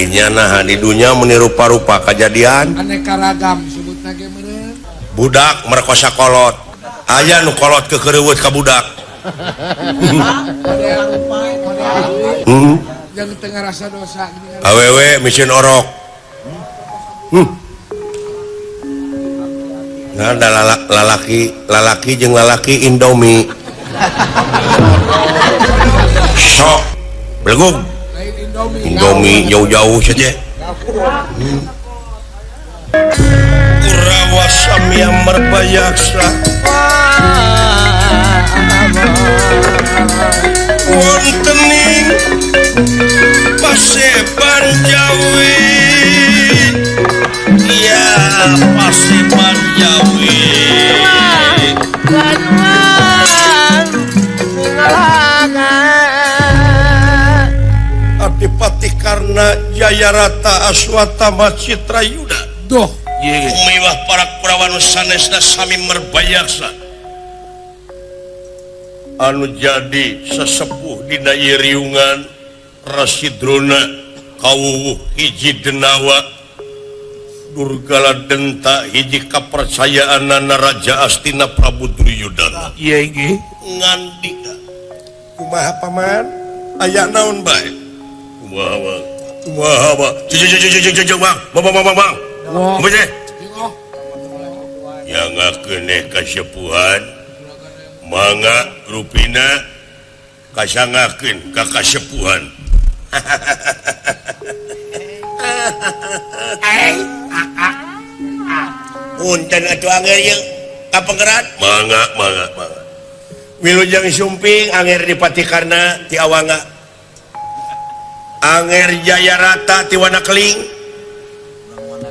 Nya nah di dunya meni rupa-rupa kejadian aneka ragam sebutna ge meureun. Budak merkosa kolot. Aya nu kolot kekereuweut ka budak. Yang teu ngarasa dosa. Awewe miceun orok. Nah, da lalaki jeung lalaki Indomie. Sok belegug. Indomie jauh-jauh saja. Kurawa samya merbayaksa. Wontening Paseban Jawi. Iya, Paseban Jawi. Adipati Karna Jayarata Aswatama Citrayuda. Duh, kumiwah para Kurawa nu sanesna sami merbayaksa. Anu jadi sesepuh dina ieu riungan Rasidrona kawuwuh hiji denawa Durgala denta hiji kapercayaanana Raja Astina Prabu Duryudana. Iya nggih. Ngandika kumaha paman? Aya naon bae? Kumaha bang? Kumaha bang? Cing bang. Bang bang bang bang. Kumaha teh? Yangakeun kasepuhan mangga rupina kasangakeun ka kasepuhan. Punten atuh anger ieu ka Pangeran. Mangga mangga mangga. Wilujeng sumping anger Dipati Karna ti Awangga. Anger Jayarata ti Wanakeling.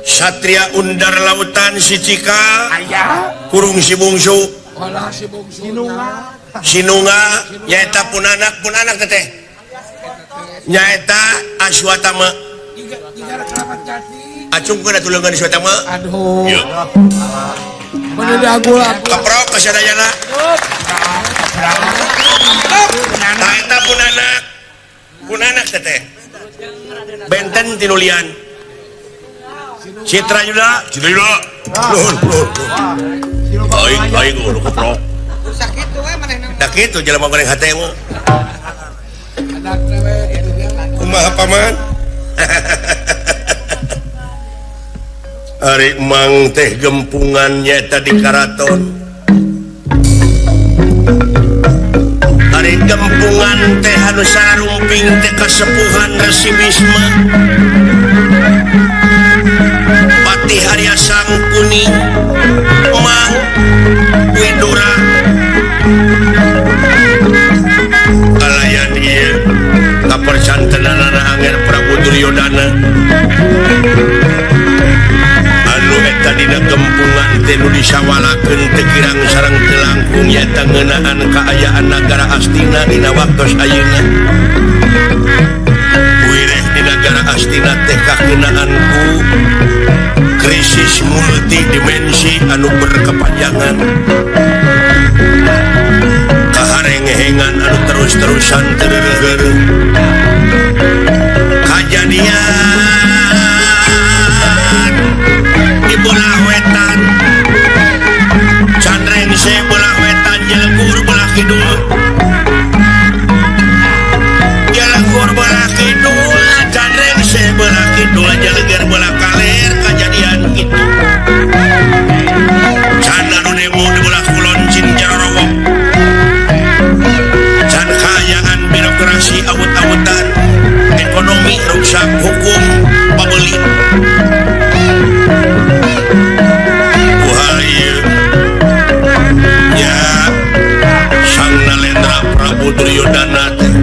Satria Undar Lautan si Cika. Kurung si Bungsu. Sinunga nyaeta pun anak teteh. Nyaeta Aswatama. Acungkeun atuh leungeun Aswatama. Aduh. Ieu. Keprok ka sadayana. Tah eta pun anak. Pun anak teteh. Benten tinulian. Citra Yuda, Citra Yuda. Nuhun, nuhun. Aing aing kudu keprok. Sakitu we manehna. Da kitu jelema goreng hate mah. Kumaha paman? Ari mang teh gempungan nyaeta di karaton. Ari gempungan teh anu sarumping teh kasepuhan Resi Bisma. Patih Arya Sangkuni Mang Widura. Kalayan ieu kapercantenanana Anger Prabu Duryodana. Anu eta dina gempungan teh nu disawalakeun teu kirang sareng teu langkung nyaeta ngeunaan kaayaan nagara Astina dina waktos ayeuna. Wireh di nagara Astina teh kakeunaan ku krisis multidimensi anu berkepanjangan. Kaharengehengan anu terus-terusan teu reureuh. Kajadian di belah wetan Canrengse belah wetan Jelegur belah kidul. Jelegur belah kidul Canrengse belah kidul Jeleger belah kaler kajadian kitu. Can anu demo di belah kulon Cinjarorowok. Can kaayaan birokrasi awut-awutan ekonomi rusak hukum pabeli. Kuhal ieu nya Sang Nalendra Prabu Duryodana teh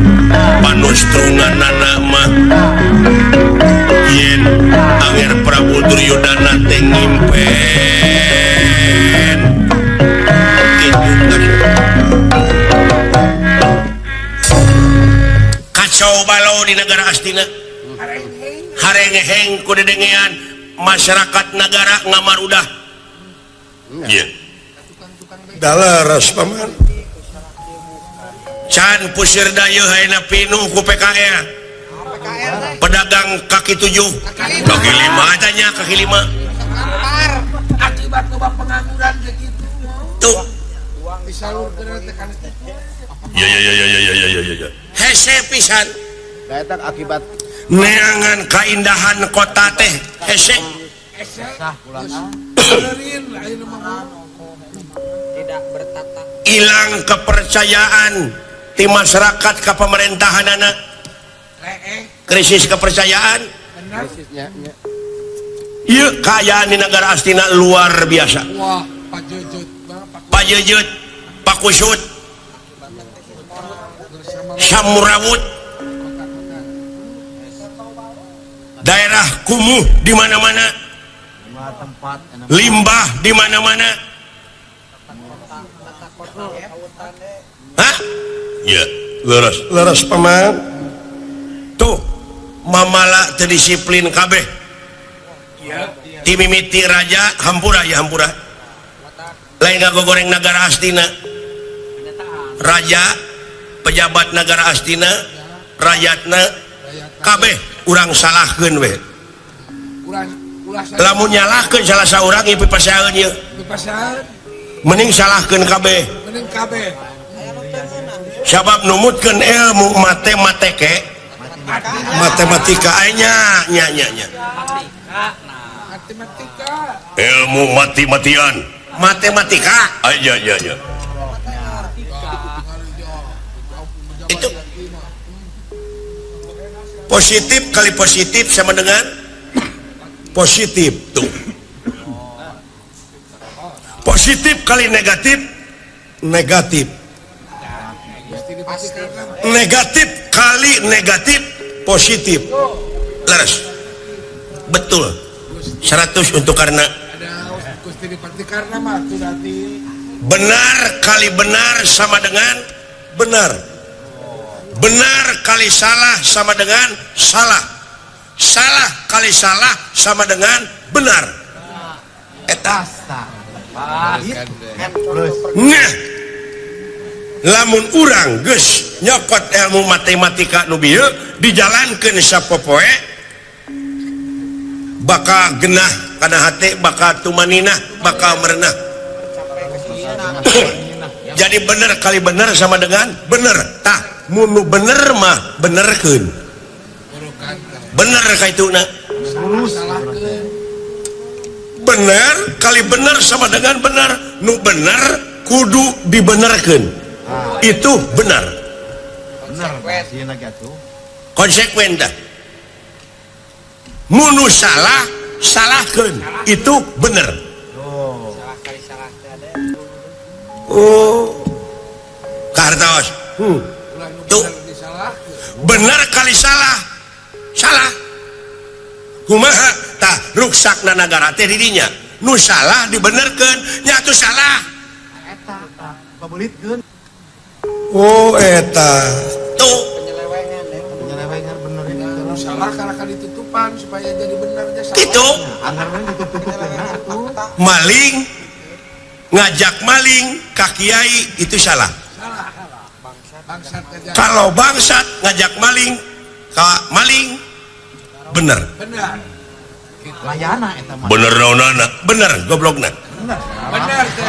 panustrunganana mah yen Anger Prabu Duryodana teh ngimpen kitu kacau balau di negara Astina. Harengeheng ku dedengean masyarakat negara ngamarudah. Ieu dalaras paman. Can pusir dayeuh ayeuna pinuh ku PKL. Pedagang kaki tujuh, kaki lima tanya kaki lima. Akibat loba pengangguran gitu. Tuh. Disalurkeun teh kana. Ya ya ya ya ya ya ya ya. Hese pisan. Eta akibat neangan kaindahan kota teh hese. Tidak bertata. Hilang kepercayaan di masyarakat ke pemerintahan anak. Krisis kepercayaan. Ieu kaayaan di negara Astina luar biasa. Wah, Pak Pajeujut, Pakusut, Samurawut, daerah kumuh di mana-mana, limbah di mana-mana. Hah? Ya, leres, leres paman. Tuh, mamala terdisiplin kabeh. Timimiti raja hampura ya hampura. Lain ngagogoreng negara Astina. Raja, pejabat negara Astina, rakyatna kabeh urang salahkeun we. Lamun nyalahkeun salah saurang ieu pipasaeun ieu. Mending salahkeun kabeh. Mending kabeh. Sabab numutkeun ilmu matematike, matematika nya nya nya nya. Matematika. Ilmu mati-matian. Matematika. Aja ya ya. Itu positif kali positif sama dengan positif tuh. Positif kali negatif negatif. Negatif kali negatif positif. Leres. Betul. 100 untuk karena benar kali benar sama dengan benar. Benar kali salah sama dengan salah. Salah kali salah sama dengan benar. Eta. Nah, lamun urang geus nyokot ilmu matematika nu bieu dijalankeun sapopoe bakal genah kana hate, bakal tumaninah, bakal merenah. Jadi bener kali bener sama dengan bener. Tah, mun nu bener mah benerkeun. Bener kaituna. Bener kali bener sama dengan bener. Nu bener kudu dibenerkeun. Itu benar. Konsekuen dah. Munu salah salahkeun itu bener. Oh, kartos. Tuh bener kali salah salah. Kumaha tah ruksakna nagara teh di dinya. Nu salah dibenerkeun, nya atuh salah. Eta pabulitkeun. Oh eta. Tuh penyelewengan bener itu. Salah karena kan ditutupan supaya jadi benarnya salah. Itu maling ngajak maling ka kiai itu salah. Kalau bangsat ngajak maling ka maling bener. Bener. Bener naonana? Bener goblokna. Bener teh.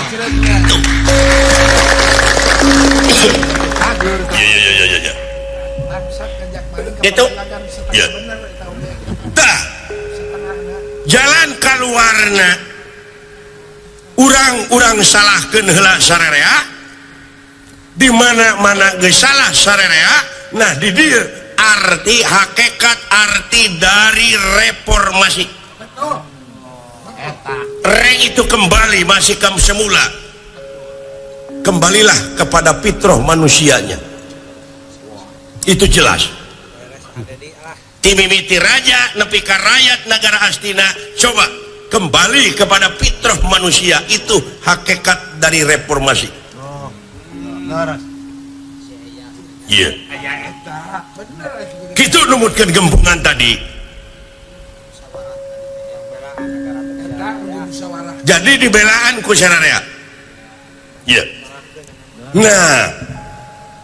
Ya ya ya ya ya. Itu ya. Tah jalan kaluarna urang-urang salahkeun heula sararea di mana-mana geus salah sararea. Nah di dieu arti hakikat arti dari reformasi. Re itu kembali masih ke semula. Kembalilah kepada fitrah manusianya. Itu jelas. Timimiti raja nepi ka rakyat negara Astina, coba kembali kepada fitrah manusia, itu hakikat dari reformasi. Iya. Kitu numutkeun gempungan tadi. Jadi dibelaan ku sararea. Iya. Nah,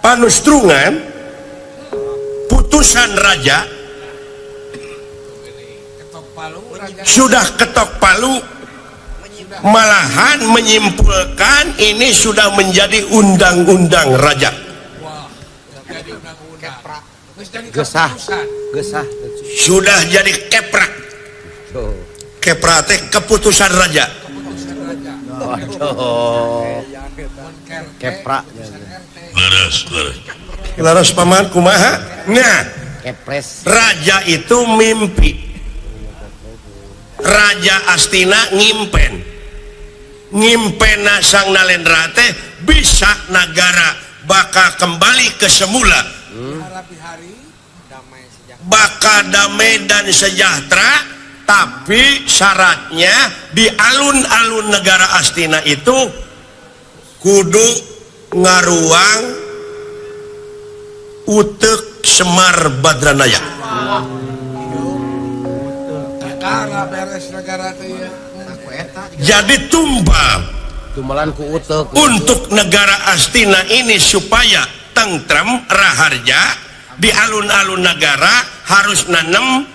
panustrungan putusan raja Sudah ketok palu, malahan menyimpulkan ini sudah menjadi undang-undang raja. Gesah, gesah. Sudah jadi keprak. Keprak teh keputusan raja. Keprak. Leres, leres. Leres paman kumaha? Nah, kepres. Raja itu mimpi. Raja Astina ngimpen. Ngimpena Sang Nalendra teh bisa nagara bakal kembali ke semula. Bakal damai dan sejahtera, tapi syaratnya di alun-alun negara Astina itu kudu ngaruang utek Semar Badranaya. Jadi tumbal untuk negara Astina ini supaya tentrem raharja di alun-alun negara harus nanem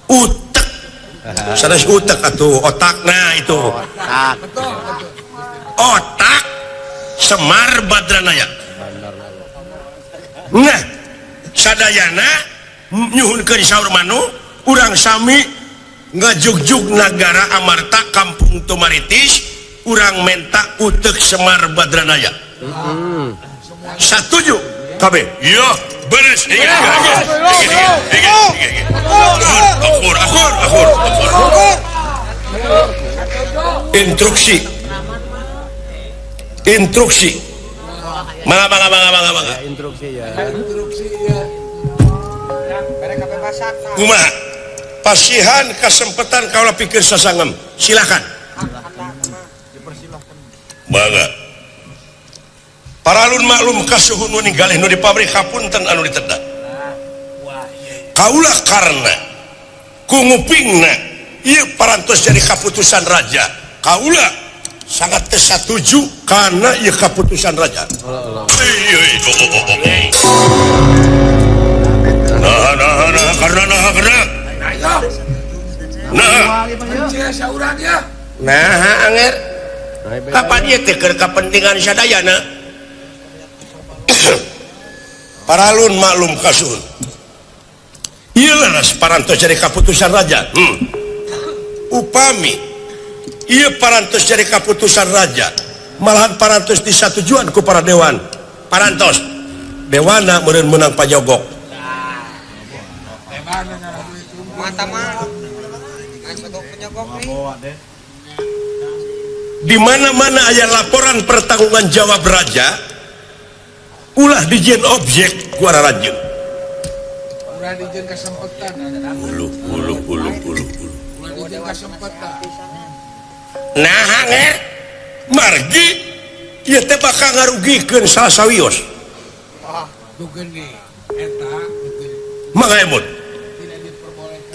utek. Sanes utek atuh otakna itu. Otak. Otak Semar Badranaya. Nah, sadayana nyuhunkeun saur manu urang sami ngajugjug nagara Amarta Kampung Tumaritis urang menta utek Semar Badranaya. Satuju kabeh. Iya, beres. Akur, akur, akur, akur. Instruksi. Instruksi. Mangga, mangga, mangga, mangga, mangga. Instruksi ya. Instruksi ya. Kumaha? Pasihan kesempatan kaulah pikir sasangem. Silakan. Mangga. Paralun maklum kasuhun nu ninggalih nu di pabrik hapunten anu ditedak. Kaulah karena ku ngupingna ieu parantos jadi kaputusan raja. Kaulah sangat teu satuju karena ieu kaputusan raja. Nah, nah, nah, karena nah, karena. Nah, nah, anger. Kapan ieu teh keur kapentingan sadayana? Paralun maklum kasuhun. Ieu leres parantos jadi kaputusan raja. Upami ieu parantos jadi kaputusan raja, malahan parantos disatujuan ku para dewan. Parantos dewana meureun meunang pajogok. Di mana-mana aya laporan pertanggungan jawab raja, ulah dijieun objek ku ararajin. Ulah dijieun kasempatan. Uluh uluh uluh uluh uluh. Ulah dijieun kasempatan. Nah, anger margi ieu teh bakal ngarugikeun salah sawios. Nu geuning eta mangga emut.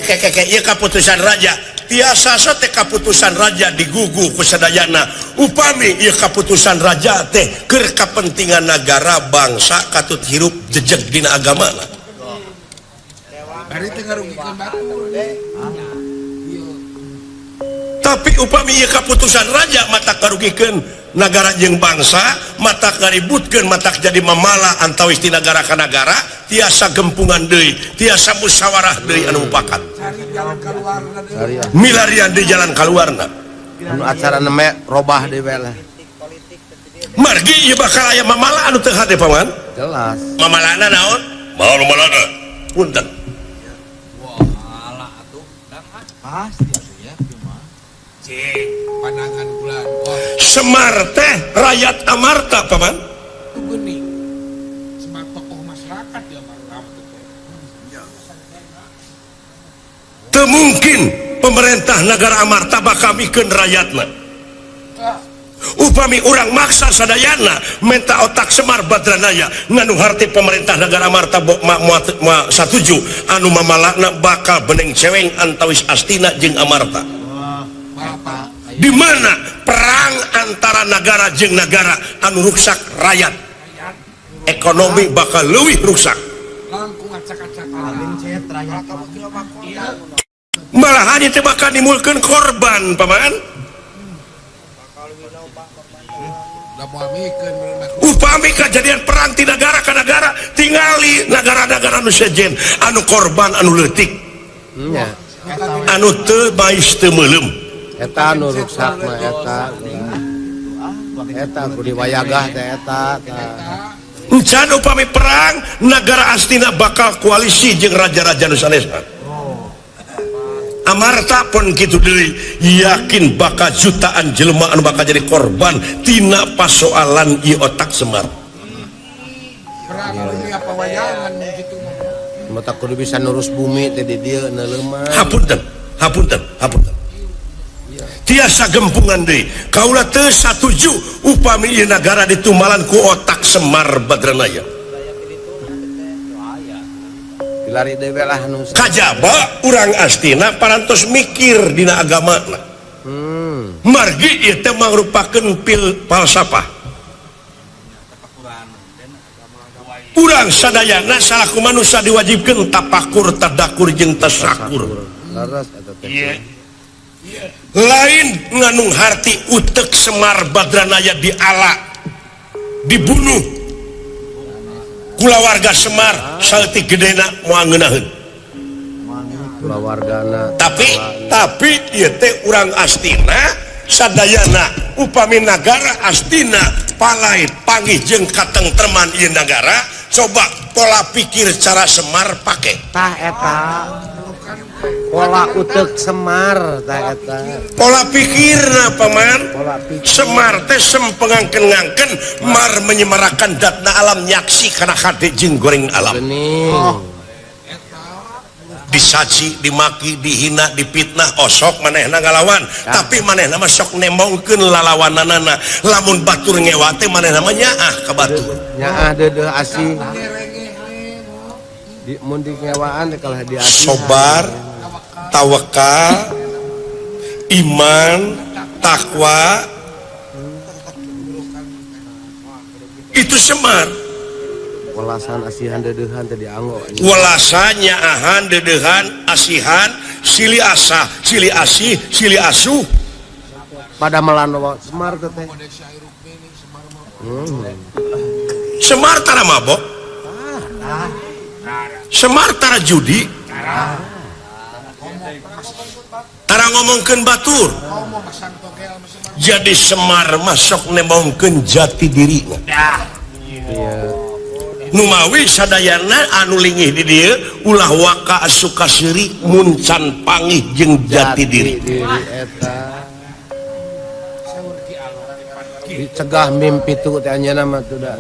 Keke ieu kaputusan raja. Tiasa teh kaputusan raja digugu ku sadayana. Upami ieu kaputusan raja teh keur kapentingan nagara bangsa katut hirup jejeg dina agamana. Bari teh ngarugikeun batur deh. Tapi upami ieu kaputusan raja mata karugikeun nagara jeung bangsa, mata kaributkeun, mata jadi mamala antawis ti nagara ka nagara, tiasa gempungan deui, tiasa musyawarah deui anu mupakat. Milarian di jalan kaluarna. Anu acara neme robah deui we lah. Margi ieu bakal aya mamala anu teu hade paman? Jelas. Mamalana naon? Maol mamalana. Punten. Wah, atuh. Pasti atuh ya, kumaha. Cing, pandangan bulan. Semar teh rakyat Amarta paman. Geuning. Semar tokoh masyarakat di Amarta teh. Teu mungkin pemerintah negara Amarta bakal mikeun rakyatna. Upami urang maksa sadayana minta otak Semar Badranaya nganu harti pemerintah negara Amarta ma satuju anu mamalakna bakal beneng ceweng antawis Astina jeung Amarta. Di mana perang antara negara jeung negara anu ruksak rakyat, ekonomi bakal leuwih ruksak. Malahan itu bakal nimulkeun korban paman. Upami kejadian perang ti negara ka negara tingali negara-negara nu sejen anu korban anu leutik. Anu teu bais teu meuleum. Eta anu ruksak mah eta. Eta kudu wayagah teh eta. Encan upami perang negara Astina bakal koalisi jeung raja-raja nu sanesna. Amarta pun kitu deui yakin bakal jutaan jelema anu bakal jadi korban tina pasoalan ieu otak Semar. Perang dunia pawayangan kitu mah. Mata kudu bisa nurus bumi teh di dieu neuleumah. Hapunten, hapunten, hapunten. Tiasa gempungan deui. Kaula teu satuju upami ieu nagara ditumbalan ku otak Semar Badranaya. Lari dewe lah nu kajaba urang Astina parantos mikir dina agamana. Margi ieu teh mangrupakeun pil falsafah. Urang sadayana salaku manusia diwajibkeun tapakur, tadakur jeung tasakur. Lain nganung harti utek Semar Badranaya diala dibunuh kulawarga Semar saleutik gedena moal ngeunaheun. Kulawargana. Tapi ieu teh urang Astina sadayana upami nagara Astina palai panggih jeung katengtreman ieu nagara coba pola pikir cara Semar pake. Tah eta. Pola utek Semar tah eta. Pola pikirna paman. Semar teh sempengangken-ngangken mar menyemarakan datna alam nyaksi kana hade jeung goreng alam. Oh. Disaji, dimaki, dihina, dipitnah osok manehna ngalawan, tapi manehna mah sok nembongkeun lalawananana. Lamun batur ngewa teh manehna mah nyaah ka batur. Nyaah deudeuh asih. Di mun di ngewaan teh kalah diasih. Sobar, tawakal, iman, takwa itu Semar. Welasan asihan deudeuhan teh dianggo. Welasan nyaahan deudeuhan asihan silih asah, silih asih, silih asuh. Pada melano Semar teh. Semar tara mabok. Semar tara judi. Tara ngomongkeun batur. Jadi Semar masuk nembongkeun jati dirina. Iya. Numawi sadayana anu lingih di dieu ulah waka asuka seuri mun can pangih jeung jati diri. Eta. Dicegah mimpi tu teh anjeunna mah teu da.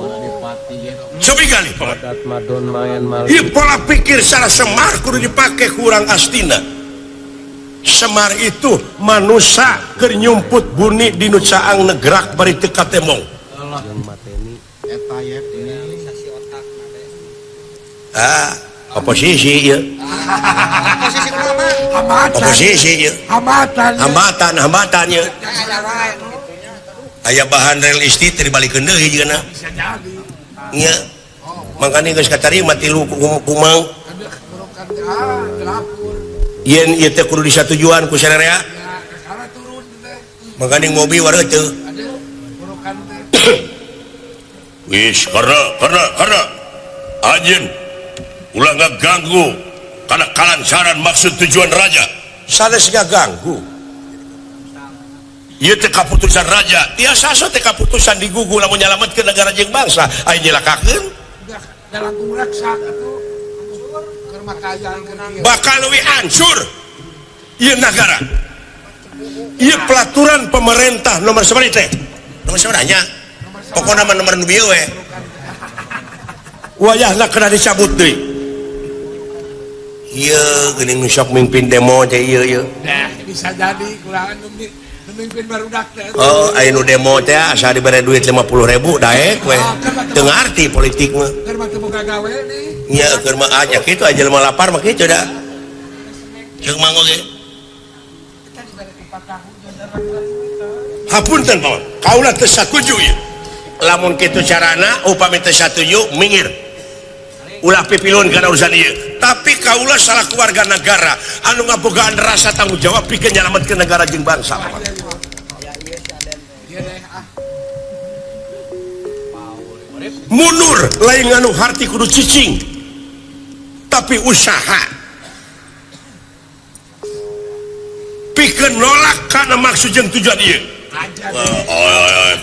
Cobi kali madon main mal. Ieu pola pikir cara Semar kudu dipake ku urang Astina. Semar itu manusia keur nyumput buni di nu caang negerak bari teu katemong. Jeung mateni eta ye. Ah, oposisi ieu. Oposisi ieu. Hambatan. Hambatan, hambatan ieu. Aya bahan real estate teh dibalikeun deui jigana. Bisa jadi. Nya. Mangkane geus katarima tilu kumang. Yen ieu teh kudu disatujuan ku sararea. Mangkane ngopi wareuh teu. Wis karena anjeun ulah ngaganggu karena kalancaran maksud tujuan raja. Sanes ngaganggu. Ieu teh kaputusan raja. Tiasa so teh kaputusan digugu lamun nyalametkeun negara jeung bangsa. Aya nyelakakeun. Bakal leuwih hancur ieu nagara. Ieu pelaturan pemerintah nomor sabaraha teh? Nomor sabaraha nya? Pokona mah nomor nu bieu we. Wayahna kena dicabut deui. Ieu geuning nu sok mimpin demo teh ieu ieu. Nah, bisa jadi kulangan nu mimpin barudak teh. Oh, aya nu demo teh asa dibere duit 50.000 daek we. Teu ngarti politik mah. Keur mah teu boga gawe nih. Nya keur mah aja kitu aja jelema lapar mah kitu da. Ceuk mang oge. Hapunten paman, kaula teu satuju ieu. Lamun kitu carana upami teu satuju minggir. Ulah pipilun kana urusan ieu. Tapi kaula salah keluarga negara anu ngabogaan rasa tanggung jawab pikeun nyalametkeun negara jeung bangsa. Mundur lain anu harti kudu cicing. Tapi usaha. Pikeun nolak kana maksud jeung tujuan ieu.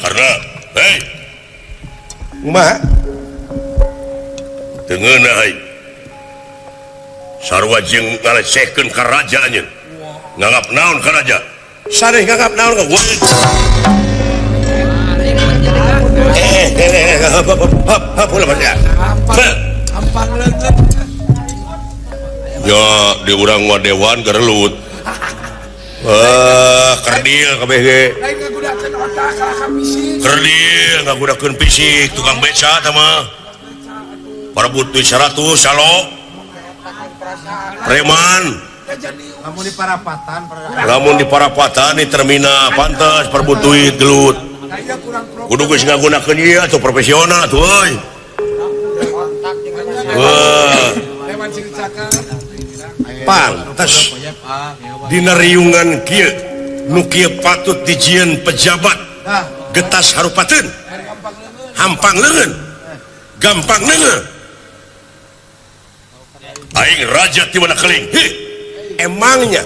Karena hei. Kumaha? Teu ngeunah euy. Sarua jeung ngalecehkeun ka raja anjeun. Nganggap naon ka raja? Sareh nganggap naon ka ya di urang mah dewan gerelut. Kerdil kabeh ge. Kerdil ngagunakeun fisik tukang beca tah mah. Parebut duit 100 salo. Preman. Lamun di parapatan, lamun di parapatan di terminal pantes parebut duit gelut. Kudu geus ngagunakeun ieu atuh profesional atuh euy. Pantes dina riungan kieu nu kieu patut dijieun pejabat getas harupateun hampang leungeun gampang leungeun aing raja ti mana keling. Hih, emangnya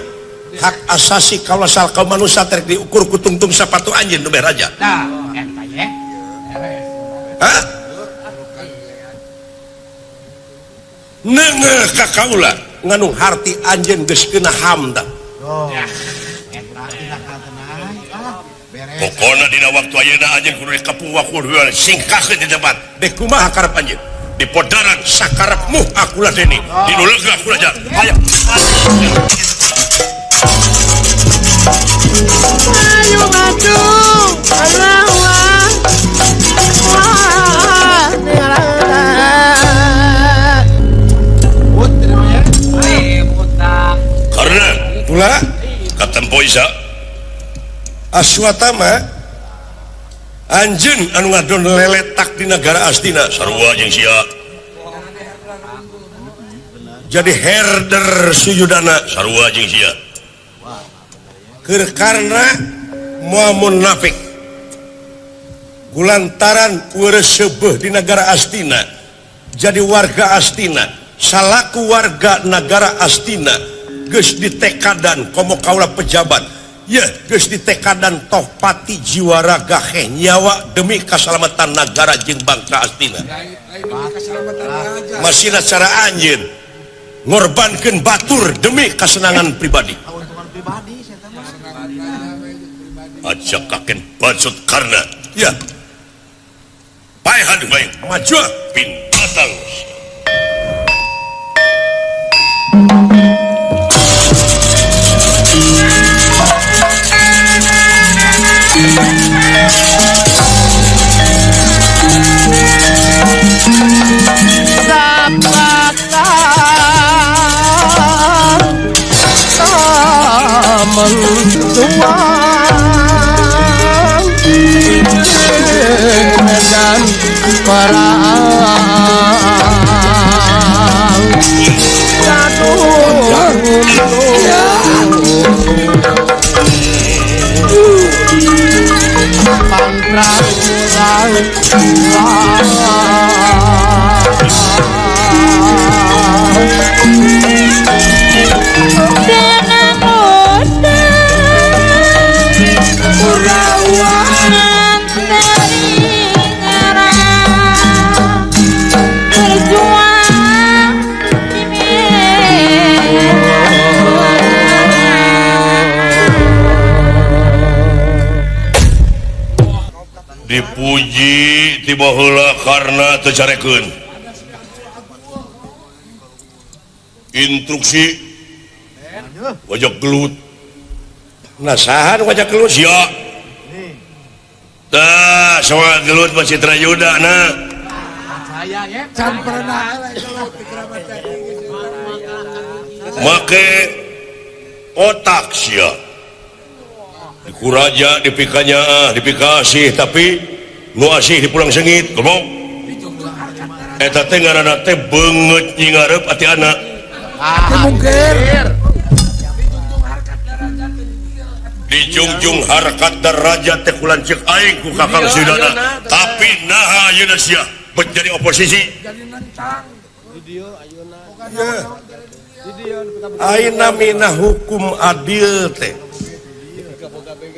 hak asasi kalasal kaum manusia terek diukur ku tungtung sapatu anjeun nu raja. Nah, eta ye. Hah? Neungeuh ka kaula nganu harti anjeun geus kena HAM tah. Oh. Eta ah, beres. Pokona dina waktu ayeuna anjeun kudu dikepung wakur singkahkeun di tempat. Deh kumaha karep anjeun? Di podaran sakarepmu aku ladeni. Di nu lega aku raja. Hayang. Ayo maju, Allah, wah, karena pula katempo isa Aswatama anjeun anu ngadon leletak di negara Astina sarua jeung sia jadi herder sujudana sarua jeung sia keur karena moal munafik gulantaran weureuh di negara Astina jadi warga Astina salaku warga negara Astina geus ditekadan komo kaula pejabat ya geus ditekadan tohpati jiwa raga heh nyawa demi kasalamatan negara jeung bangsa Astina masih cara anjeun ngorbankeun batur demi kasenangan pribadi. Aja kaken bacot karena ya paehan bae maju binatang. Medan perang Dipuji tiba heula karena teu carekeun. Instruksi wajah gelut. Nah saha nu wajah gelut sia? Tah soal gelut mah Citra Yuda na. Can pernah gelut di Keramat Jati. Make otak sia. Dikuraja dipikanya dipikasih tapi nu asih dipulang sengit goblok. Eta teh ngaranna teh beungeut nyingareup ati anak. Mungkir. Dijungjung harkat derajat teh kulanceuk aing ku Kakang Sudana. Tapi naha ayeuna sia menjadi oposisi. Jadi nentang. Di dieu ayeuna. Ayeuna mina hukum adil teh.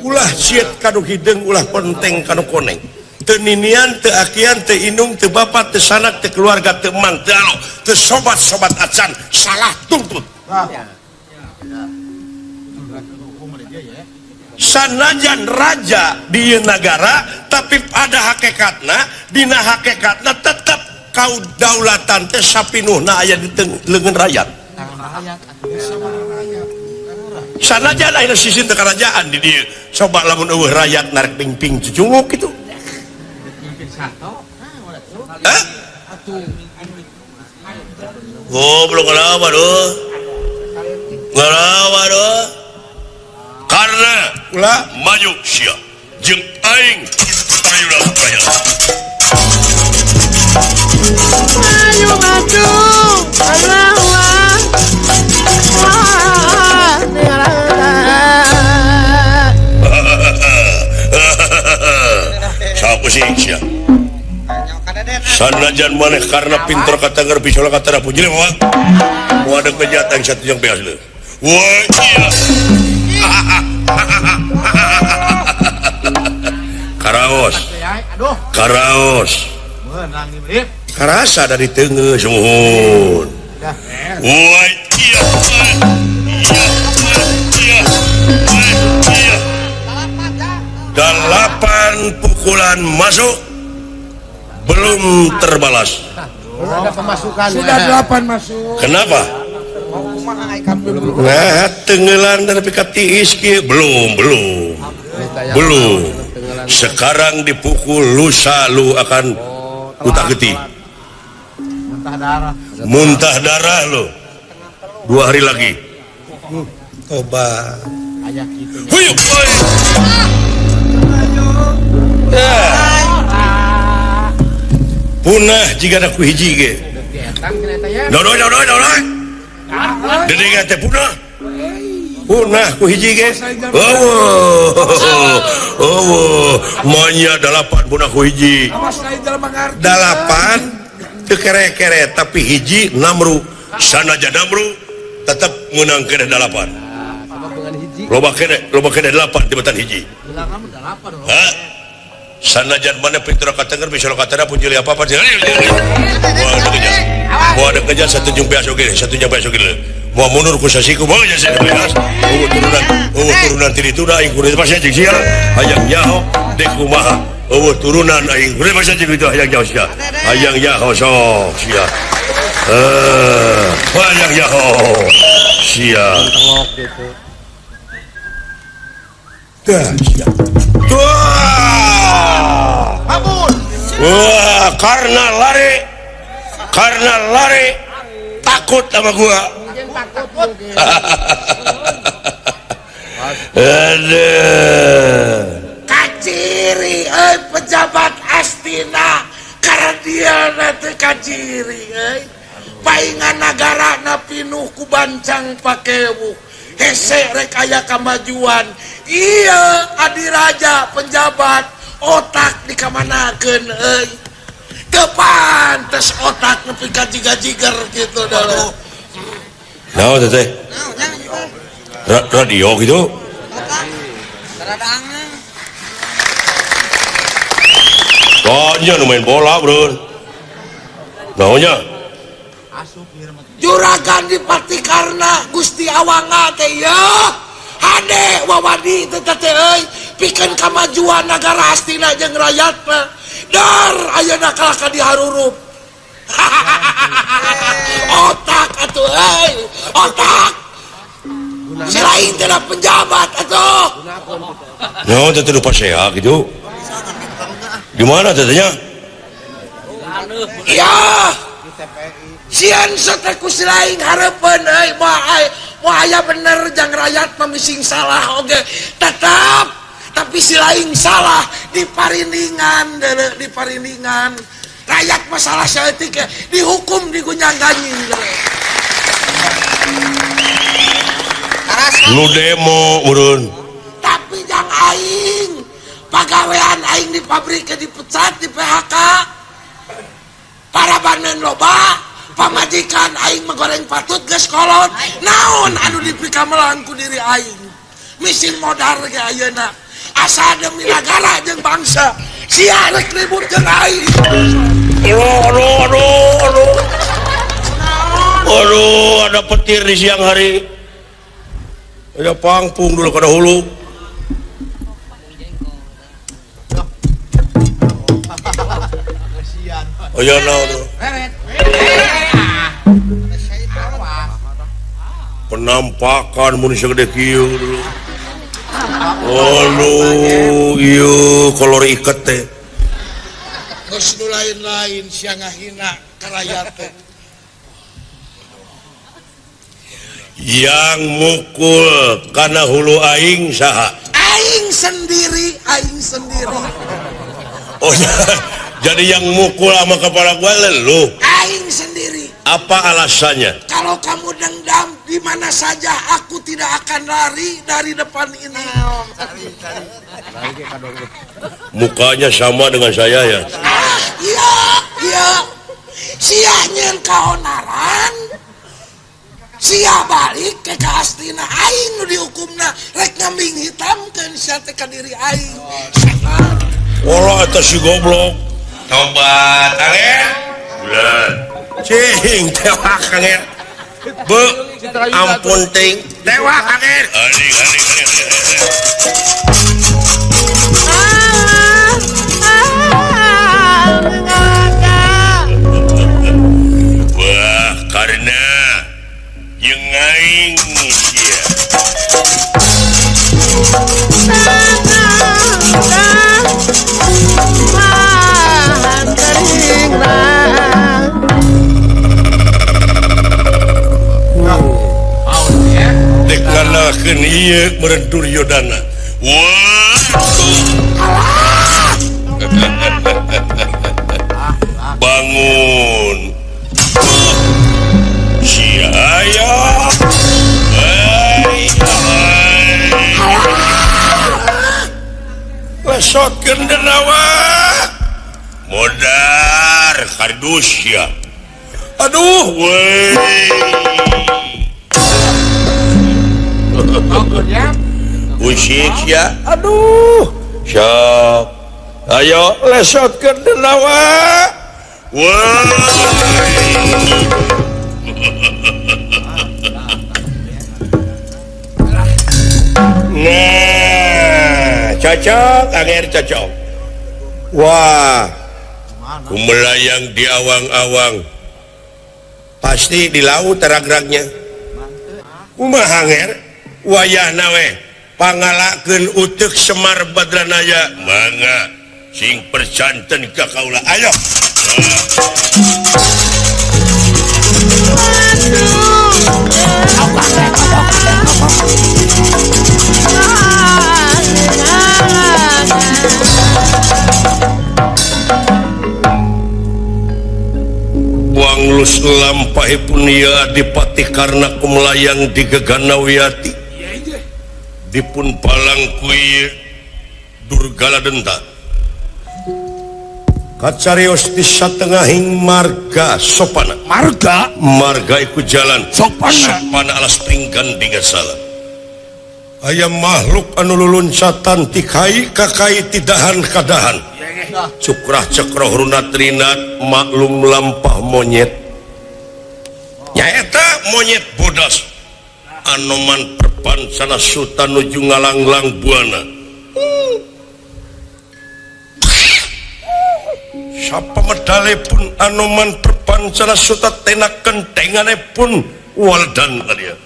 Ulah sieut ka nu hideung, ulah ponteng ka nu koneng. Teu ninian, teu akian, teu indung, teu bapak, teu sanak, teu keluarga, teu emang, teu alo, teu sobat-sobat acan, salah tuntut. Sanajan raja di negara, tapi pada hakikatna, dina hakikatna tetap kaudaulatan teh sapinuhna aya di leungeun rakyat. Sanajan aya sisi teu kerajaan di dieu, coba lamun eueuh rakyat narek pingping cucunguk kitu. Hah? Goblok ngelawan doh. Ngelawan doh. Karena ulah maju sia jeung aing tayuna raya. Maju maju Allah wah Sapu sih sia. Sanajan maneh karena pinter kata ngerti soal kata rapuh jelema mah. Moal ada kejahatan satu yang beas leuh. Wah iya. Karaos. Karaos. Karasa dari tengah suhun. Wah iya. Iya. Iya. 8 pukulan masuk belum terbalas. Belum ada pemasukan. Sudah 8 masuk. Kenapa? Nah, tenggelam dan tiis belum. Sekarang dipukul lusa lu akan utak getih. Muntah darah lu. 2 hari lagi. Toba. Huyuk. Punah jika ada ku hiji ge. Dodoi. Dedengan teh punah. Punah ku hiji ge. Oh, manya 8 punah ku hiji. 8 teu kere-kere tapi hiji namru. Sanajan namru tetep meunang keneh 8. Loba keneh 8 tibatan hiji. Hah? Sanajan mana pinter kata bisa kata pun jadi apa-apa. Mau ada kerja 1 jam besok ini, 1 jam besok ini. Mau mundur ku sasiku, mau aja saya belas. Turunan tiri tuna, aing kudu masih jeung sia. Hayang nyaho dek kumaha. Eueuh turunan aing kudu masih jeung itu hayang nyaho sia. Hayang nyaho sok sia. Hayang nyaho sia. Tah sia. Wah, karena lari takut sama gua. Aduh. Kaciri pejabat Astina karena dia nanti kaciri paingan nagara na pinuh ku bancang pakewu hese rek aya kamajuan. Iya adiraja penjabat otak dikamanakeun euy. Teu pantes otak nepi ka jiga-jiger kitu dulu. Naon teh? Radio gitu. Tanya nu main bola, Bro. Naonnya? Juragan Dipati Karna Gusti Awanga teh ieu. Hade wawadi teh teh euy pikeun kamajuan nagara Astina jeung rakyatna. Dar ayeuna kalah ka diharurup. Otak atuh euy, otak. Selain tina penjabat atuh. Naon teh lupa seha gitu. Gimana tetehnya? Iya. Sieun teh ku silaing hareupeun euy moal aya bener jang rakyat mah mising salah oge. Tetep tapi silaing salah di parindingan deuleu di parindingan. Rakyat masalah saeutik dihukum digunjang-ganjing. Nu demo urun. Tapi jang aing pagawean aing di pabrik dipecat di PHK. Para banen loba, pamajikan aing menggoreng patut geus kolot. Naon anu dipikamelang ku diri aing. Mising modar ge ayeuna. Asa demi nagara jeung bangsa. Sia rek ribut jeung aing. Aduh, aduh, aduh, aduh. Aduh, ada petir di siang hari. Ada pangpung dulu kada hulu. Oh ya naon. Penampakan mun segede kieu dulu. Aduh, ieu kolor iket teh. Geus nu lain-lain sia ngahina ka rakyat teh. Yang mukul kana hulu aing saha? Aing sendiri, aing sendiri. Oh, jadi yang mukul sama kepala gua lu? Aing sendiri. Apa alasannya? Kalau kamu dendam di mana saja aku tidak akan lari dari depan ini. Mukanya sama dengan saya ya? Ah, iya, iya. Sia nyeun kaonaran. Sia balik ke kaastina aing nu dihukumna rek ngambing hitamkeun sia teh ka diri aing. Walah eta si goblok. Tobat angen. Bulan. Cing tewak angen. Be ampun ting tewak angen. Aing aing aing. Wah, karena jeung aing sia. Dek ngalakeun ieu meureun Duryodana. Wah. Bangun. Sia ayo. Lesotkeun denawa. Modar kardus ya. Aduh, weh. Usik ya. Aduh. Sok. Ayo lesotkeun denawa. Wah. Nah, cocok, anger cocok. Wah, kumelayang di awang-awang. Pasti di laut teragragnya. Kumaha anger? Wayahna we pangalakeun uteuk Semar Badranaya. Mangga sing percanten ka kaula. Ayo. Buang lus lampahipun ieu Adipati karna kumelayang di Geganawiyati. Dipun palang ku ieu Durgala Denta. Kacarios di satengahing marga sopana. Marga? Marga iku jalan. Sopana. Sopana alas pinggan digasala. Aya makhluk anu luluncatan ti kai ka kai tidahan kadahan. Cukrah cekroh runat rinat maklum lampah monyet. Nyaeta monyet bodas. Anoman perpansana suta nuju ngalanglang buana. Sapa medale pun anoman perpancana suta tenak kentengane pun waldan dia.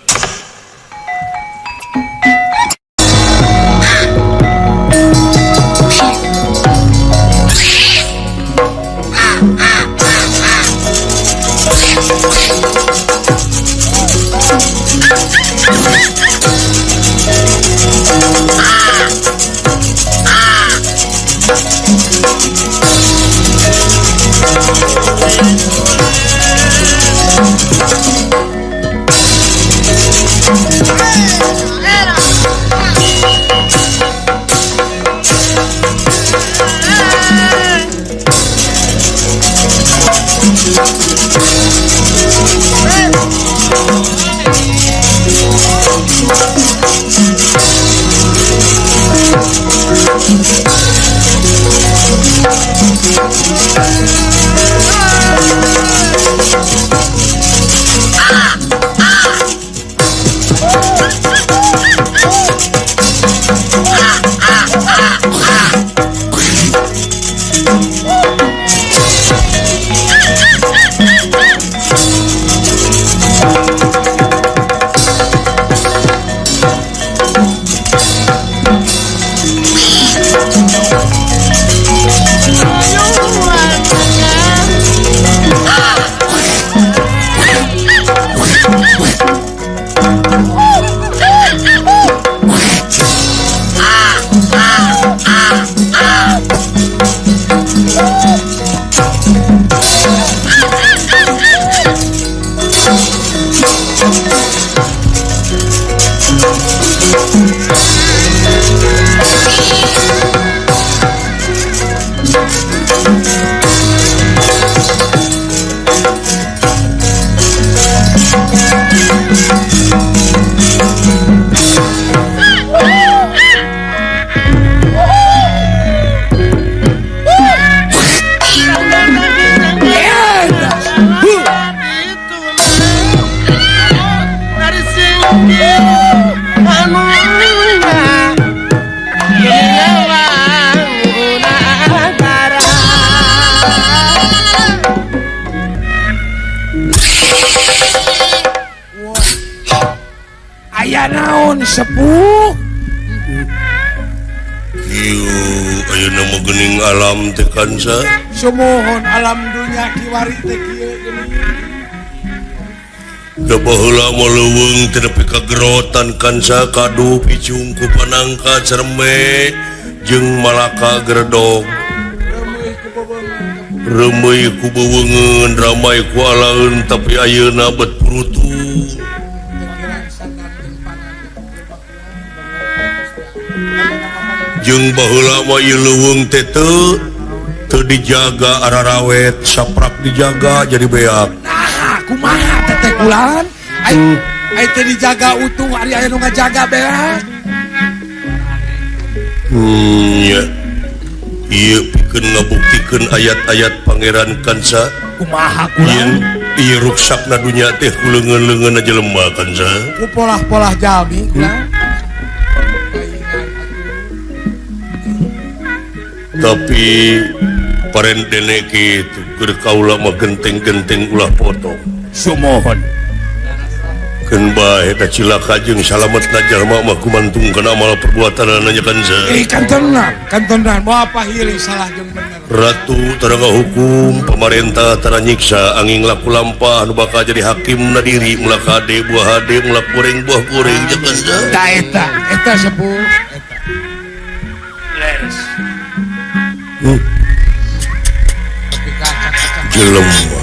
Aya naon sepuh? Kieu ayeuna mah geuning alam teh kansa. Sumuhun alam dunya kiwari teh kieu geuning. Da baheula mah leuweung teh nepi ka gerotan kansa kadu picung ku panangka cerme jeung malaka geredog. Reumeuy ku beuweungeun ramai ku alaeun tapi ayeuna bet purutu. Jeung baheula mah ieu leuweung teh teu dijaga ararawet saprak dijaga jadi beak. Nah, kumaha teh kulan? Ai teu dijaga utuh ari aya nu ngajaga beak. Nya. Ieu pikeun ngabuktikeun ayat-ayat Pangeran Kansa. Kumaha kulan? Ieu ruksakna dunya teh ku leungeun-leungeunna jelema Kansa. Ku polah-polah jalmi kulan. Tapi paren dene kitu keur kaula mah genteng-genteng ulah potong. Sumohon. Keun bae eta cilaka jeung salametna jalma mah kumantungkeun amal perbuatanana nya Kansa. Kan tenan moal pahili salah jeung bener. Ratu tara ngahukum, pamarentah tara nyiksa, angin laku lampah anu bakal jadi hakimna diri ulah kade buah hade ulah goreng buah goreng nya Kansa. Ta eta, eta sepuh eta. Leres. Jelema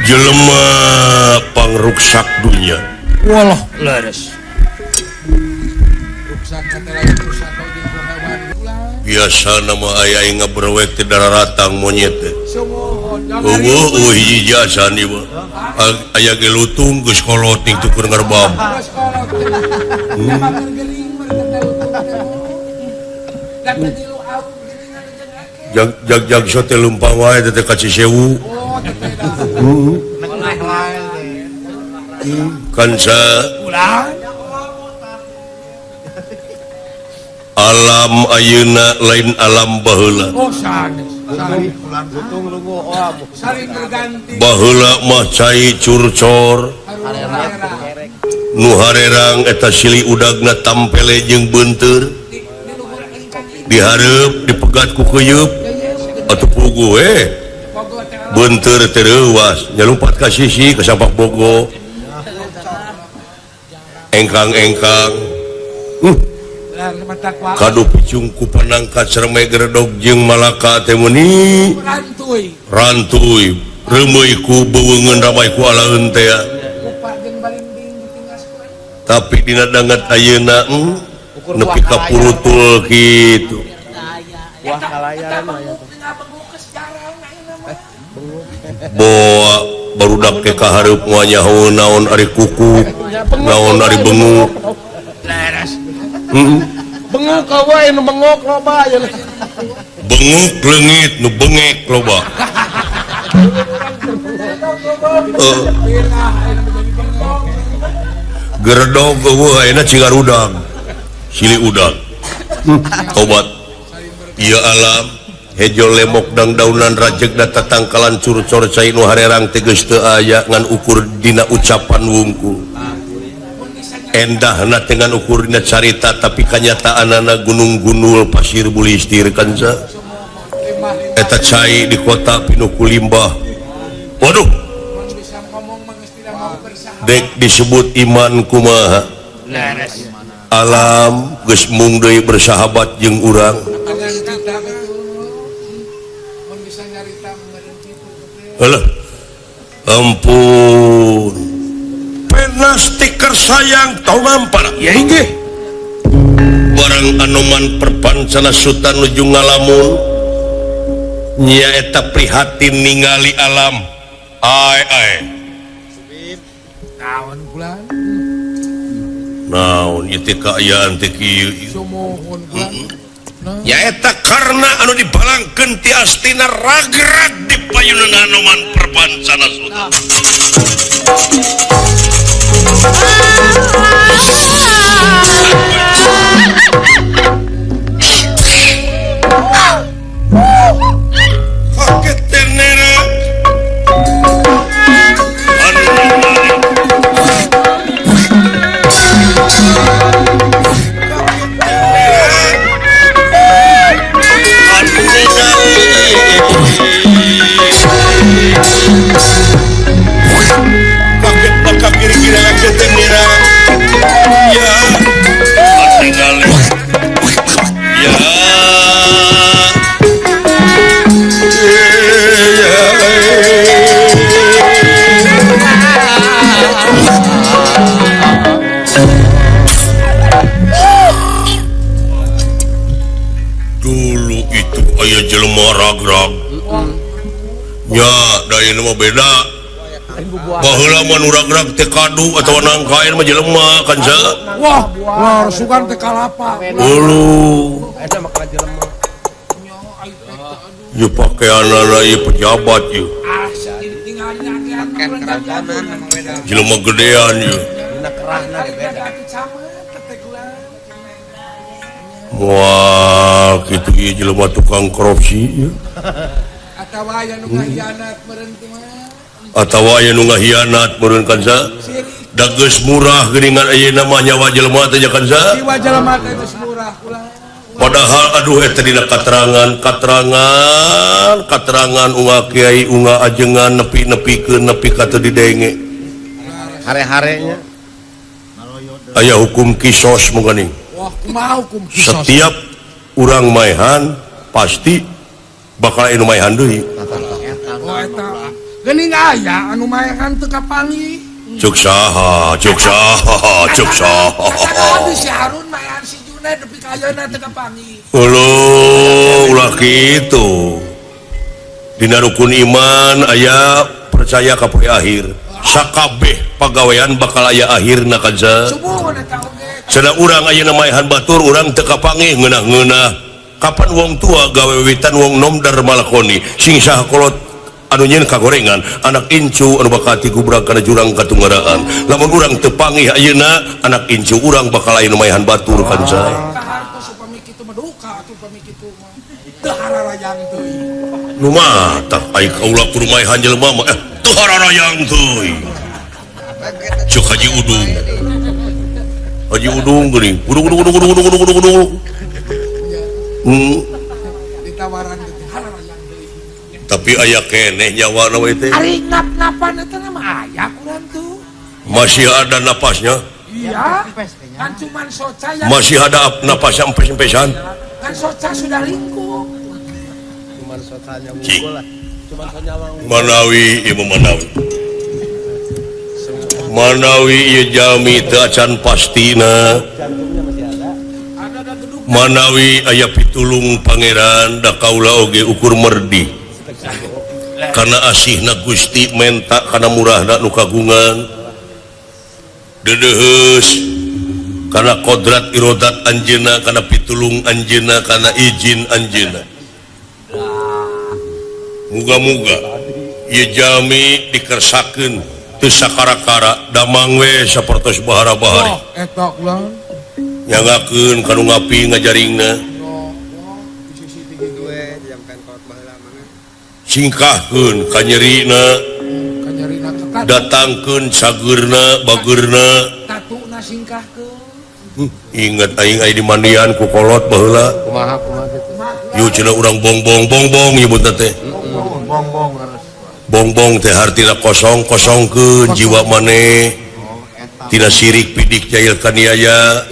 jelema pangruksak dunya. Walah leres. Biasa nama aya aing ngabrewek teh dararatang monyet teh. Eueuh hiji jasa ieu mah. Aya ge lutung geus kolot ning tukur ngarbam. Jag sote lumpang wae teh ka Cisewu. Kansa alam ayeuna lain alam baheula. Baheula mah cai curcor nu harerang eta silih udagna tampele jeung beunteur dihareup dipegat ku keuyeup atuh puguh we beunteur teh reuwas nyalumpat ka sisi ka sapak bogo engkang-engkang kadu picung ku panangkat cerme geredog jeung malaka teh meuni rantuy reumeuy ku beuweungeun ramai ku alaeun teh. Tapi dina danget ayeuna nepi ka purutul kitu. Boa barudak ke kahareup moal nyaho naon ari kuku, naon ari bengu. Benguk we nu benguk loba ya. Benguk leungit nu bengek loba. Geredog eueuh ayeuna Cigarudang. Sili udang. Tobat. Ieu alam hejo lemok dang daunan rajeg da tatangkalan curcor cai nu harerang teh geus teu aya ngan ukur dina ucapan wungkul. Endahna teh ngan ukur dina carita tapi kanyataanana gunung gunul pasir bulistir kanca. Eta cai di kota pinuh ku limbah. Waduh. Dek disebut iman kumaha. Alam geus mung deui bersahabat jeung urang. Alah, ampun. Pena stiker sayang tau nampar. Ya inggih. Barang Anoman Perpancana Sutan nuju ngalamun. Nyaeta prihatin ningali alam. Ai ai. Naon kula? Naon ieu teh kaayaan teh kieu. Sumuhun kula. Nyaeta karena anu dibalangkeun ti astina ragrag di payunan Anoman Perpancana Sutan. Kaget tenera. Kaget maka kira-kira kaget tenera. Ya, tinggal. Ya. Dulu itu aya jelema ragrag. Nya, da ieu mah beda. Baheula mah nu ragrag teh kadu atawa nangkain mah jelema kan sa. Wah, lor sugan teh kalapa. Uluh. Eta mah jelema. Ieu pakeanana ieu pejabat ieu. Jelema gedean ieu. Dina kerahna ge beda. Wah, kitu ieu jelema tukang korupsi ieu. Atawa aya nu ngahianat meureun kumaha? Atawa aya nu ngahianat meureun kan sa? Da geus murah geuningan ayeuna mah nyawa jelema teh kan sa? Jiwa jelema teh geus murah ulah. Padahal aduh eta dina katerangan katerangan katerangan unga kiai unga ajengan nepi-nepikeun nepi ka teu didenge. Hare-harenya aya hukum kisos mungkin. Wah, kumaha hukum kisos? Setiap urang maehan pasti bakal anu maehan deui. Oh eta. Geuning aya anu maehan teu kapanggih. Cuk saha, cuk saha, cuk saha. Anu si Harun maehan si Junaid nepi ka ayeuna teu kapanggih. Uluh, ulah kitu. Dina rukun iman aya percaya ka poe akhir. Sakabeh pagawean bakal aya akhirna kanca. Sumuhun eta oge. Cenah urang ayeuna maehan batur urang teu kapanggih ngeunah-ngeunah. Kapan wong tua gawe wiwitan wong nom darma lakoni sing saha kolot anu nyeun kagorengan anak incu anu bakal tigubrag kana jurang katunggaraan. Lamun urang teu panggih ayeuna anak incu urang bakal aya nu maehan batur kanca. Kahartos upami kitu mah duka atuh upami kitu mah. Teu hararayang teuing. Nu matak ai kaula kudu maehan jelema mah teu hararayang teuing. Cuk Haji Udung. Haji Udung geuning. Udung udung udung udung udung udung udung. Ditawaran teh hararayang teuing. Tapi aya keneh nyawa we teh. Ari nap-napan eta mah aya kurang tuh. Masih ada napasnya? Iya. Kan cuman soca yang masih ada napasnya empes-empesan. Kan soca sudah lingkup. Cuman socanya wungkul lah. Cuman soca wungkul. Manawi ieu manawi. Manawi ieu jalmi teu acan pastina. Jantungnya masih ada. Manawi aya pitulung pangeran da kaula oge ukur merdi. Karena asihna Gusti menta kana murahna nu kagungan. Dedeheus Karena kodrat irodat anjeunna, kana pitulung anjeunna, kana izin anjeunna. Muga-muga ieu jalmi dikersakeun teu sakara-kara damang we sapertos bahara-bahari. Oh, eta ulah. Nyangakeun ka nu ngapi ngajaringna. Singkahkeun ka nyerina. Datangkeun sageurna bageurna. Tatuna singkahkeun. Ingat aing aya di mandian ku kolot baheula. Kumaha kumaha kitu. Yu cenah urang bongbong bongbong nyebutna teh. Bongbong harus. Bongbong teh hartina kosong kosongkeun jiwa maneh. Tina sirik pidik jail kaniaya.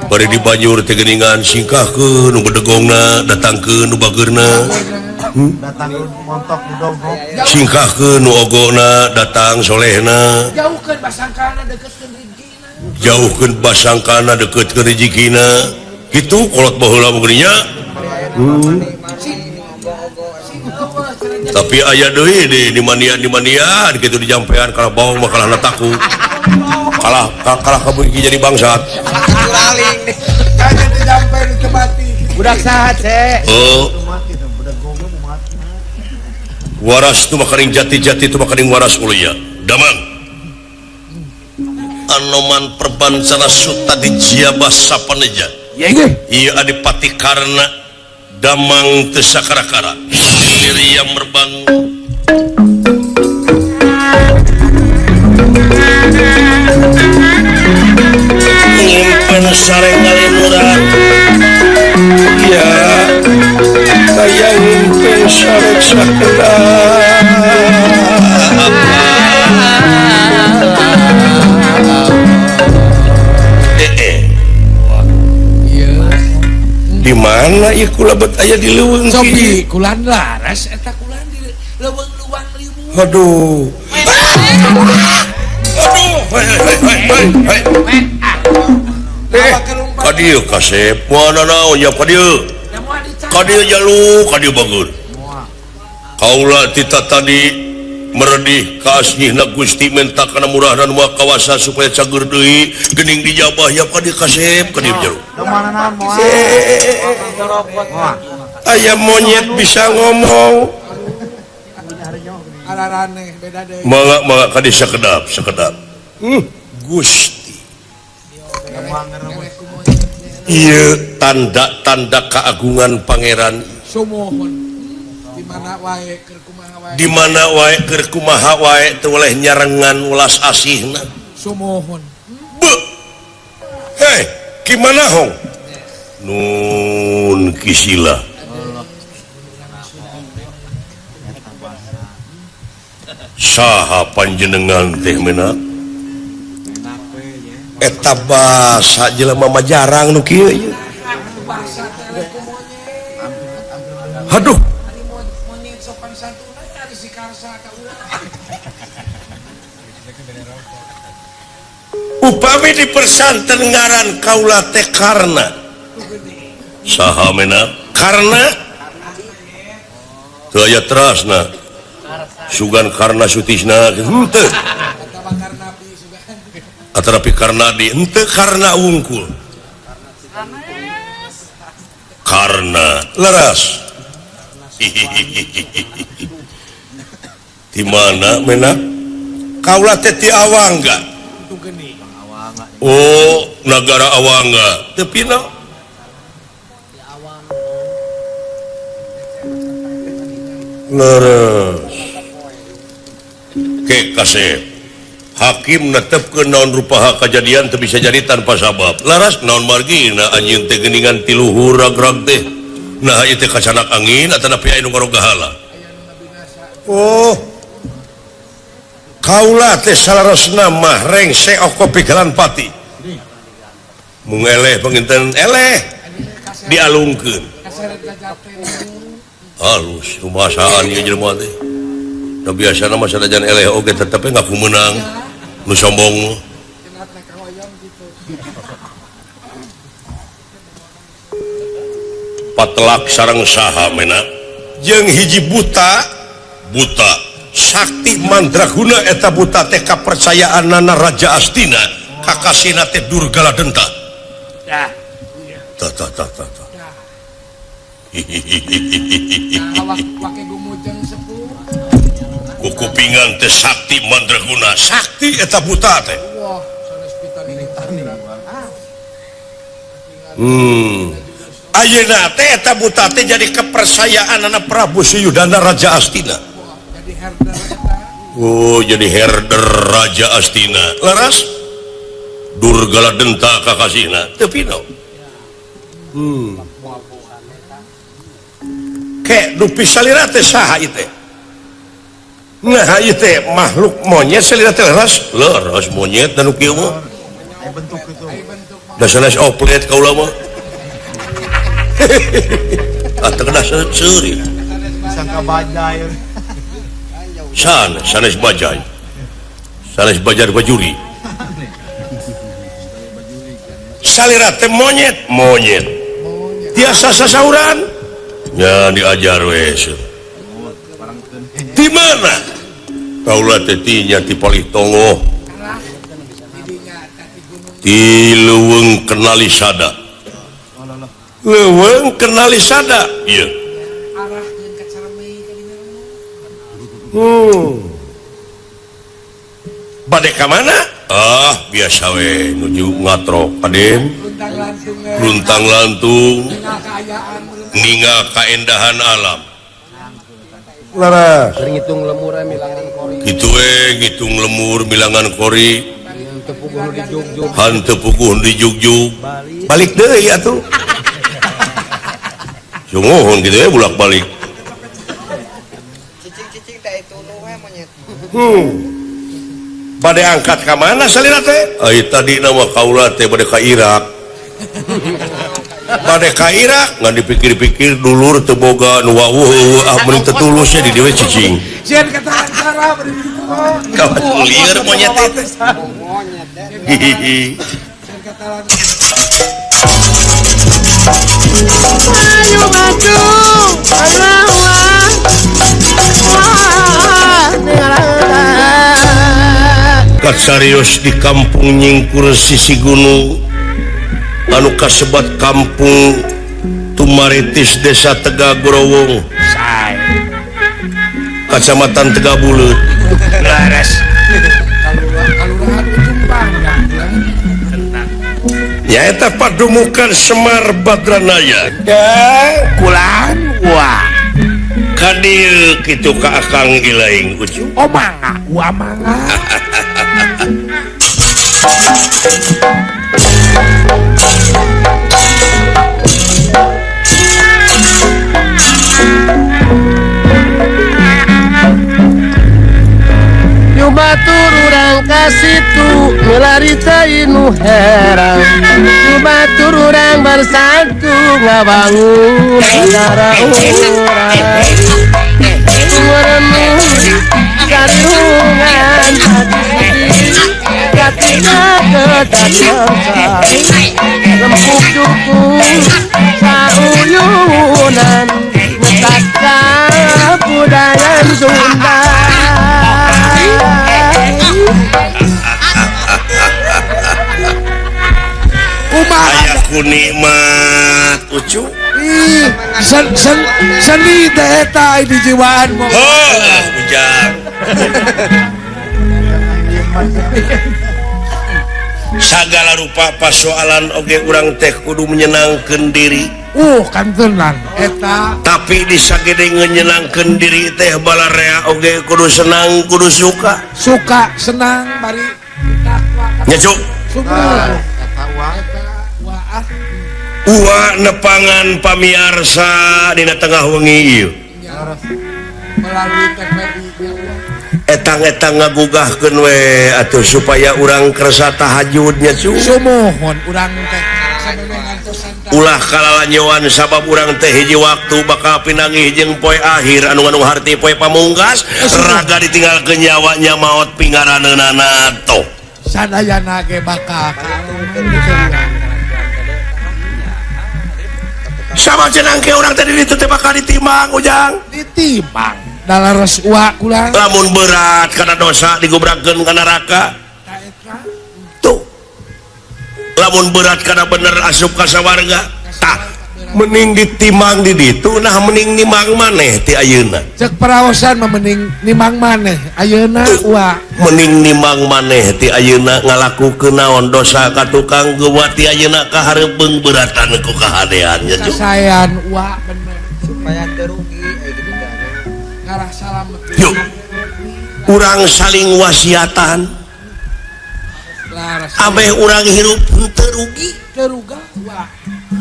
Bari di banjur teh geuningan singkahkeun nu bedegongna datangkeun nu bageurna. Datang montok nu dongkok. Singkahkeun nu ogona datang solehna. Jauhkeun basangkana deketkeun rizkina. Jauhkeun basangkana deketkeun rezekina. Kitu kolot baheula mah geuning nya. Tapi aya deui di manian-manian kitu dijampean kalah bawang mah kalahna taku. Kalah kalah kabeuki jadi bangsat. Kayak dijampean teu mati. Budak saha, Ce? Oh. Waras tu makaring jati-jati tu makaring waras ulia. Damang. Anoman perbancana suta di jiabah sapaneja. Ieu adipati karna damang teu sakara-kara. Diri yang merbang. Ngimpen sareng ngalimuran. Ya, saya ngimpen sareng sakena. Di mana ieu kula bet aya di leuweung sopi kulan laras eta kulan di leuweung luang liwung. Aduh. Aduh, hei hei. Ka dieu kasep moal naon ya ka dieu. Ka dieu jalu, ka dieu bageun. Kaula tita tadi meredih ka asnyihna Gusti menta kana murahna nu kawasa supaya cager deui geuning dijabah ya ka dieu kasep ka dieu jalu. Aya monyet bisa ngomong. Mangga mangga ka dieu sakedap sakedap. Gusti. Ieu tanda-tanda keagungan pangeran. Sumuhun. Di mana wae keur kumaha wae. Di mana wae keur kumaha wae teu oleh nyarengan ulas asihna. Sumuhun. Beuh. Hei, gimana hong? Nun kisila. Saha panjenengan teh menak? Eta basa jelema mah jarang nu kieu ieu. Aduh. Upami dipersanten ngaran kaula teh karna. Saha menak? Karna teu aya terasna. Sugan karna sutisna henteu. Atarapi karna di henteu karna wungkul. Karna leras. Di mana menak? Kaula teh ti Awangga. Oh, nagara Awangga. Teu pina. Leres. Ke kasep. Hakim netepkeun naon rupaha kajadian teu bisa jadi tanpa sabab. Laras naon margina anjeun teh geuningan ti luhur ragrag teh. Nah ieu teh kacanak angin atanapi aya nu ngarogahala. Oh. Kaula teh salarosna mah rengse oko pigalan pati. Mung eleh panginten eleh dialungkeun. Halus rumasaan ieu jelema teh. Da biasana mah sanajan eleh oge tetep ngaku meunang. Nu sombong. Patelak sareng saha mena jeung hiji buta buta sakti mandraguna eta buta teh kapercayaanana Raja Astina Kakasihna teh Durgala Denta. Tah. Tah tah tah tah. Kukupingan teh sakti mandraguna, sakti eta buta teh. Ayeuna teh eta buta teh jadi kepercayaan anak Prabu Suyudana Raja Astina. Oh, jadi herder Raja Astina. Leres Durgala Denta kakasihna teu pino. Ke dupi salira teh saha ieu teh? Nah ieu teh makhluk monyet salira teh leres, leres monyet dan nu kieu mah. Bentuk itu. Da sanes oplet kaula mah. Atau kena seuri. Disangka bajai. Sanes bajai. Sanes bajar bajuri. Salira teh monyet, monyet. Tiasa sasauran. Ya diajar we. Di mana? Kaula teh tinya ti palih tongoh. Ti leuweung kenali sada. Leuweung kenali sada. Ieu. Bade ka mana? Ah, biasa we nuju ngatrok Aden. Luntang lantung. Ningal kaendahan alam. Lara, sering ngitung lemur milangan kori. Kitu we ngitung lemur milangan kori. Hanteu puguh di jugjug. Balik deui atuh. Sungguhun kitu we bolak-balik. Cicing-cicing teh itu nu we monyet. Bade angkat ka mana salira teh? Ai tadi nama kaula teh bade ka Irak. Bade ka Irak ngan dipikir-pikir dulur teu boga nu wawuh ah meureun teu tulus nya di dieu cicing. Sieun katahan cara bari kitu. Kawan lieur monyet teh. Monyet teh. Sieun katahan. Ayo maju. Allah Katsarios di kampung Nyingkur sisi gunung anu kasebat kampung Tumaritis Desa Tegagorowong Kacamatan Tegabuleut. Leres. Nyaeta padumukan Semar Badranaya. Kulan wah. Kadieu kitu ka Akang Ilaing Ucu. Oh mangga, wa mangga. Batur urang ka situ milari teh nu herang. Batur urang bersatu ngabangun negara urang. Merenung karungan hati katina ketatangka lempuk dukung sauyunan ngetakka budaya Sunda. Aya ku nikmat Ucu. Ih, seni teh eta di jiwaan mah. Heuh, ujang. Sagala rupa pasoalan oge urang teh kudu menyenangkeun diri. Kan tenang eta. Tapi di sagede nyenangkeun diri teh balarea oge kudu senang, kudu suka. Suka senang bari takwa. Nya cuk. Uwa nepangan pamiarsa dina tengah wengi ieu. Etang-etang ngagugahkeun we atuh supaya urang kersa tahajud nya cu. Sumuhun urang teh ulah kalalanyoan sabab urang teh hiji waktu bakal pinanggih jeung poe akhir anu ngandung harti poe pamungkas raga ditinggalkeun nyawanya maot pingaraneunana toh. Sadayana ge bakal sama cenang ke urang tadi ditu teh bakal ditimbang Ujang. Ditimbang dalares uak kurang. Lamun berat karena dosa digubrakeun ka neraka. Tuh. Lamun berat kana bener asup ka sawarga. Tah mending ditimang di ditu nah mending nimang maneh ti ayeuna. Cek paraosan mah mending nimang maneh ayeuna wa. Mending nimang maneh ti ayeuna ngalakukeun naon dosa ka tukang gewa ti ayeuna ka hareupeung beratan ku kahadean nya. Kasaean wa bener supaya teu rugi euy gitu teh. Ngarah salamet. Yuk. Urang saling wasiatan. Abeh urang hirup teu rugi.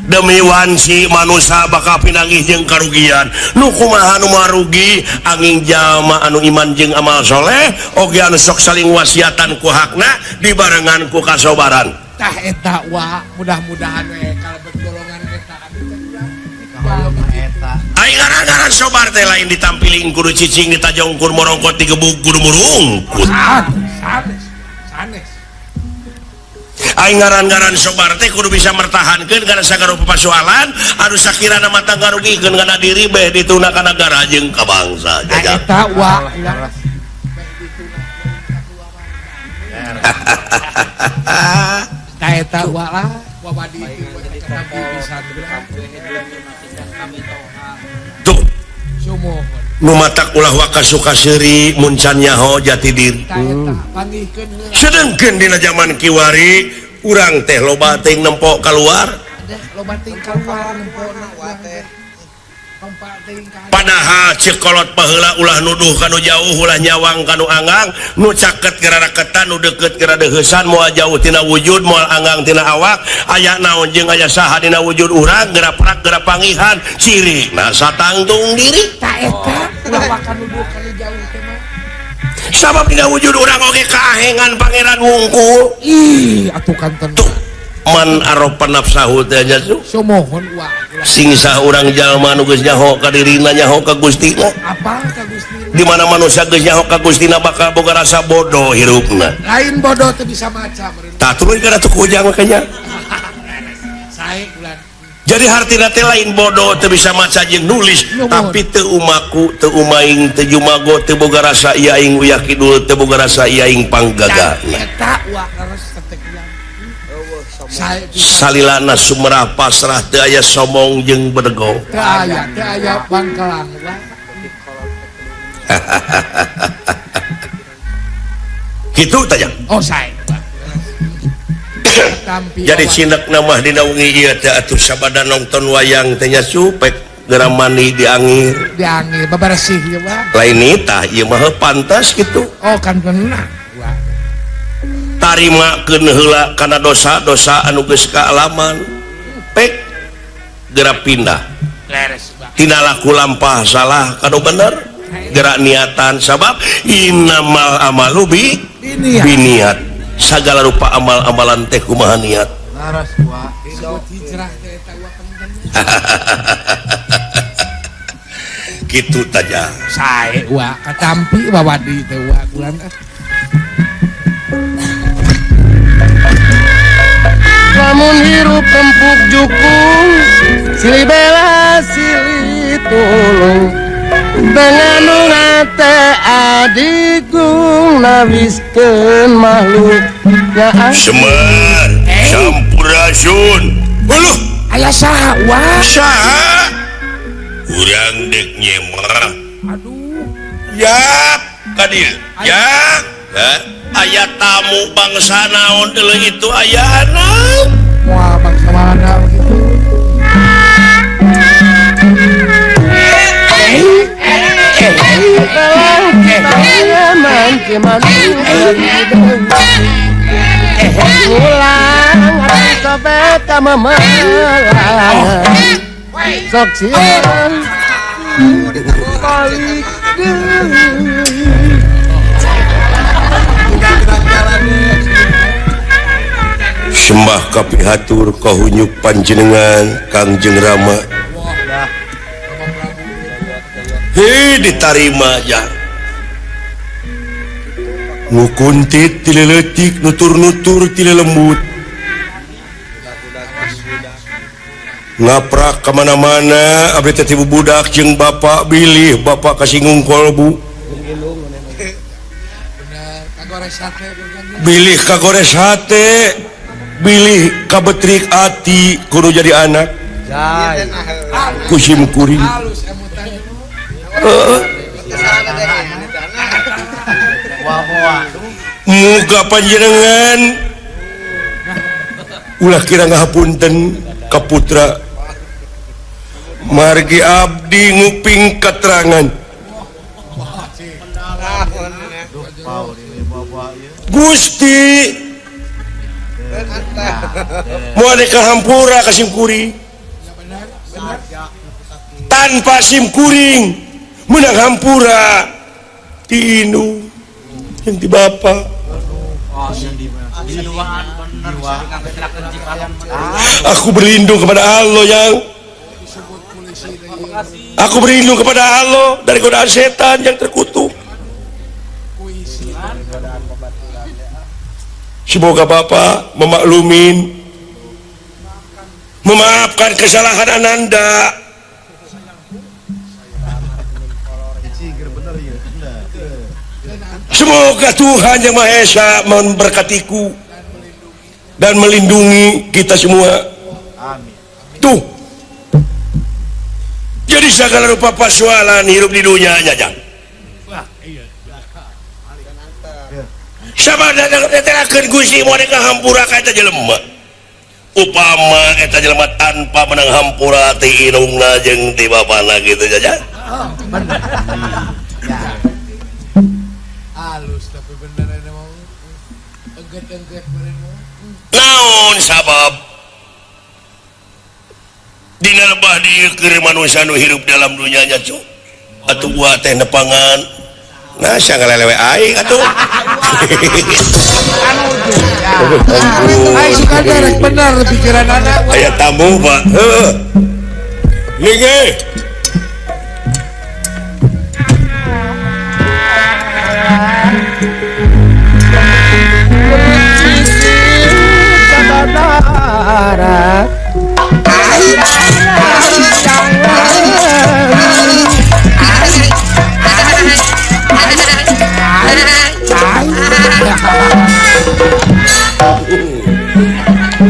Demi wanci manusia bakal pinanggih jeung karugian. Nu kumaha nu marugi angin jalma anu iman jeung amal soleh oge anu sok saling wasiatan ku hakna dibarengan ku kasobaran. Tah eta wa mudah-mudahan we kalebet golongan eta abdi teh urang. Aing ngaran-ngaran sobar teh lain ditampiling kudu cicing ditajongkur morongkot digebug kudu murungkut. Sanes sanes. Aing ngaran-ngaran sobar teh kudu bisa mertahankeun kana sagala pasoalan anu sakirana mata ngarugikeun kana diri beh dituna ka nagara jeung ka bangsa. Eta wa tah eta wa lah wawadi tuh nu matak ulah waka suka seuri mun can nyaho jati diri. Sedengkeun dina zaman kiwari urang teh loba teuing nempo kaluar. Padahal ceuk kolot baheula ulah nuduh kanu jauh ulah nyawang kanu anggang nu caket geraraketan nu deukeut geradeuheusan moal jauh tina wujud moal anggang tina awak aya naon jeung aya saha dina wujud urang geraprak gerapangihan ciri nah satangtung diri. Ta eta ulah waka nuduh kanu jauh teh mah sabab dina wujud urang oge kaahengan pangeran wungkul. Ih atuh kanten man aropa nafsahu teh nya sumohon wa sing sah urang jalma nu geus nyaho ka dirina nyaho ka Gustina. Apa ka Gustina? Di mana manusia geus nyaho ka Gustina bakal boga rasa bodoh hirupna. Lain bodoh teu bisa maca meureun. Tah turun kana tuh kujang makanya. Sae ulah. Jadi hartina teh lain bodoh teu bisa maca jeung nulis, tapi teu umaku, teu umaing, teu jumago, teu boga rasa ieu aing uyah kidul, teu boga rasa ieu aing panggagana. Eta wa leres teh urang. Salilana sumerah pasrah teu aya somong jeung bedego. Teu aya, teu aya bangkelang. Kitu tah jang. Oh sae. Jadi cindekna mah dina wengi ieu teh atuh sabada nonton wayang teh nya supek geura mandi diangir. Diangir babaresih ieu mah. Lain nitah ieu mah pantas kitu. Oh kan bener. Tarimakeun heula kana dosa-dosa anu geus kaalaman pek geura pindah tina laku lampah salah kanu bener gerak niatan sabab innamal amalu biniat sagala rupa amal-amalan teh kumaha niat. Kitu taja sae wa katampi wawadi teh wa bulan. Lamun hirup empuk jukung silih bela silih tulung dengan ngate adigung nawiskeun makhluk ya. Semar sampurasun. Uluh aya saha wa saha urang deuk nyemer. Aduh ya ka dieu ya aya tamu bangsa naon deuleu itu aya anak. Wah bangsa mana begitu. Sok siang balik deui. Sembah kapihatur kahunyuk panjenengan Kangjeng Rama. Hei ditarima ya. Nu kuntit ti leutik nutur-nutur ti lembut. Ngaprak kamana-mana abdi teh ti budak jeung bapak bilih bapak kasinggung kolbu. Bilih kagores hate. Bilih kabetrik ati kudu jadi anak ku sim kuring. Muga panjenengan ulah kira ngahapunten ka putra margi abdi nguping keterangan Gusti moal kahampura ka sim kuring tanpa sim kuring menang hampura ti indung yang ti bapa. Aku berlindung kepada Allah yang aku berlindung kepada Allah dari godaan setan yang terkutuk. Semoga Bapak memaklumin, memaafkan kesalahan Ananda. Semoga Tuhan Yang Maha Esa memberkatiku dan melindungi kita semua. Tuh. Jadi segala rupa persoalan hidup di dunia aja. Siapa datangkeun Gusti mereka hampura ka eta jelema. Upama eta jelema tanpa menang hampura ti indungna jeung ti bapana kitu jajan. Halus tapi bener ini mau engget-engget bener mau. Naon sabab dina lebah dieu keur manusia nu hirup dalam dunia nya cu. Atuh gua teh nepangan. Nah sia ngalelewe aing atuh. Ai suka derek bener pikiran anak. Aya tamu Pak. Heeh. Linge.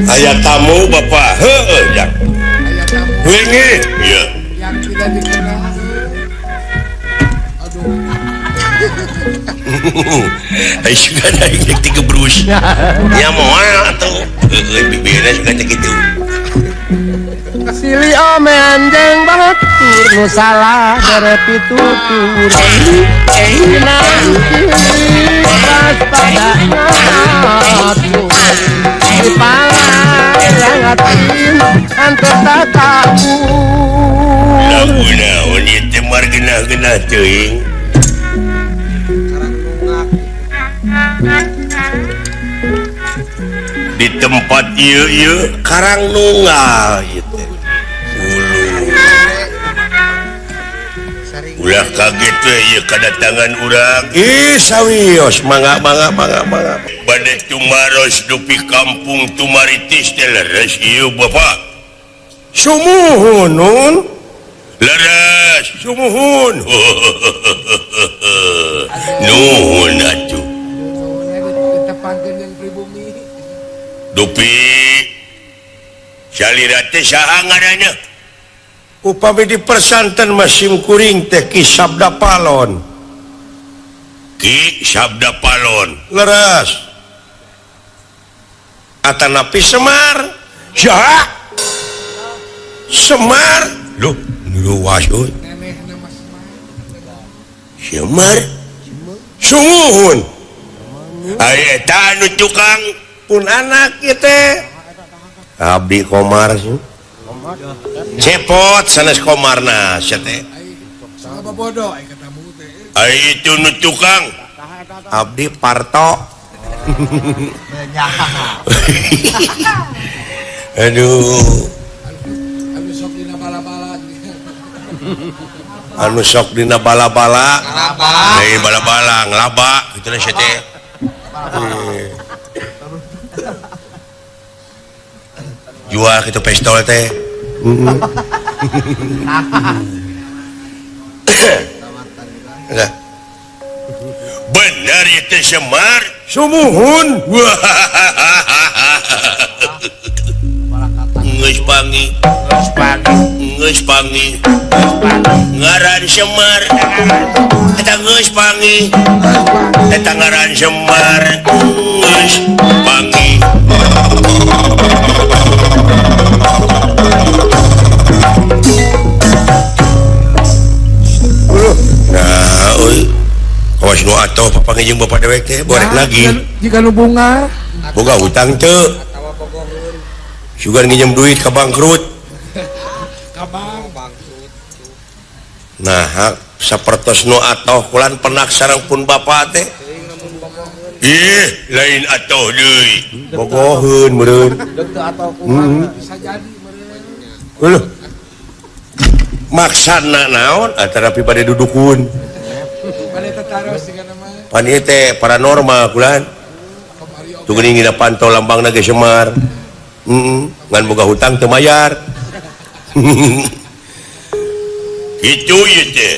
Aya tamu Bapak. Heeh, jang. Wingi. Iya. Yang tidak dikenal. Aduh. Ai sugan aing rek tigebrus. Nya moal atuh. Heueuh bibirna sugan teh kitu. Sili omean jeung batur nu salah bere pitutur. Di tempat ieu ieu karang nunggal ieu teh. Ulah kaget we ieu kadatangan urang. Ih sawios mangga mangga mangga mangga. Bade tumaros dupi kampung Tumaritis teh leres ieu Bapak. Sumuhun nun. Leres sumuhun. Nuhun atuh. Dupi salira teh saha ngaranna? Upami di persanten mah sim kuring teh Ki Sabda Palon. Ki Sabda Palon. Leres. Atanapi Semar. Saha? Semar. Loh, luas euy. Semar. Sumuhun. Ai eta anu tukang pun anak ieu teh. Abdi Komar sih. Cepot sanes Komarna sia teh. Ai itu nu tukang. Abdi Parto. Aduh. Anu sok dina bala-bala. Anu sok dina bala-bala. Hei bala-bala ngelaba kitu sia teh. Jual gitu pistol teh. Benar itu Semar. Sumuhun. panggih ngaran Semar eta geus panggih eta ngaran Semar geus panggih. Nah euy kawas nu atoh papanggih jeung bapak dewek teh borek lagi jika nu bunga boga hutang teu sugan nginjem duit ka bangkrut. Nah sapertos nu atoh kulan penak sareng pun bapak teh ih lain atoh deui bogoheun meureun bisa jadi meureun. Uluh maksana naon antara bade dudukun bade tataros sigana mah pan ieu teh paranormal kulan tuh geuning dina pantau lambangna ge Semar. Ngan boga hutang teu mayar. Kitu ieu teh.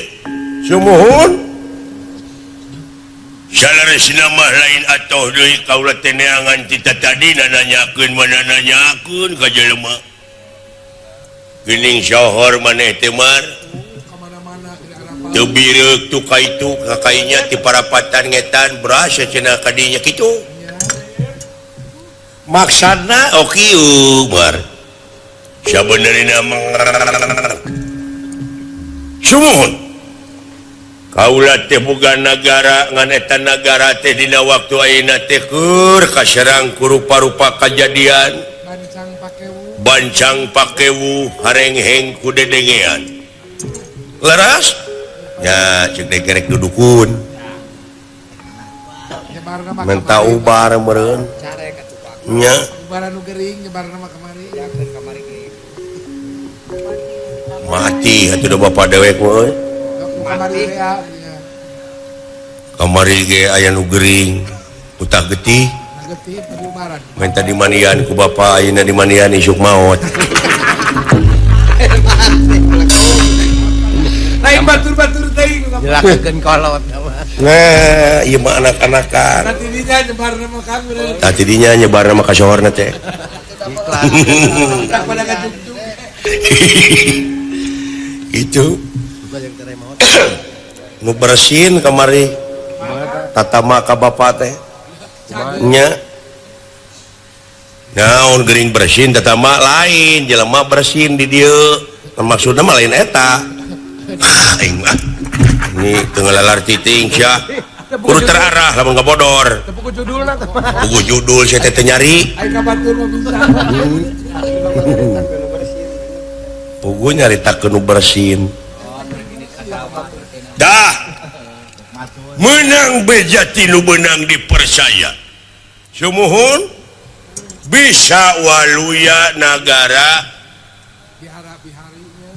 Sumuhun. Saleresna mah lain atoh deui kaula teh neangan ti tatadina nanyakeun mana nanyakeun ka jelema. Geuning sohor maneh teh mar. Teu bireuk tu ka itu ka kainya ti parapatan ngetan beras cenah ka dinya kitu. Maksana oke Umar sabenerna mah sumuhun kaula teh boga nagara ngan eta nagara teh dina waktu ayeuna teh keur kaserang ku rupa-rupa kajadian bancang pakewu harengheng ku dedengean leras nya ceuk degerek dudukun menta ubar meureun nya ubaran nu gering nyebarna mah kamari yakeun kamari ge mati atuh da bapa dewek mah euy kamari rea kamari ge aya nu gering utah getih getih ubaran menta dimanian ku bapa ayeuna dimanian isuk maot lain batur-batur teuing jelakeun kolot. Nah, ieu mah anak-anakan. Tadinya nyebarna mah ka Tadinya nyebarna mah ka sohorna teh. Itu. Nu bersin kamari. Tatama ka bapa teh. Nya. Naon geuring bersin tatama lain, jelema bersin di dieu. Maksudna mah lain eta. Aing mah. Ini teu ngalalar titing sia. Kudu terarah lamun ngabodor. Teu buku judulna teh. Buku judul sia teh nyari. Ai ka batur mah bisa. Pugu nyaritakeun nu bersin. Dah. Menang bejati nu beunang dipercaya. Sumuhun bisa waluya nagara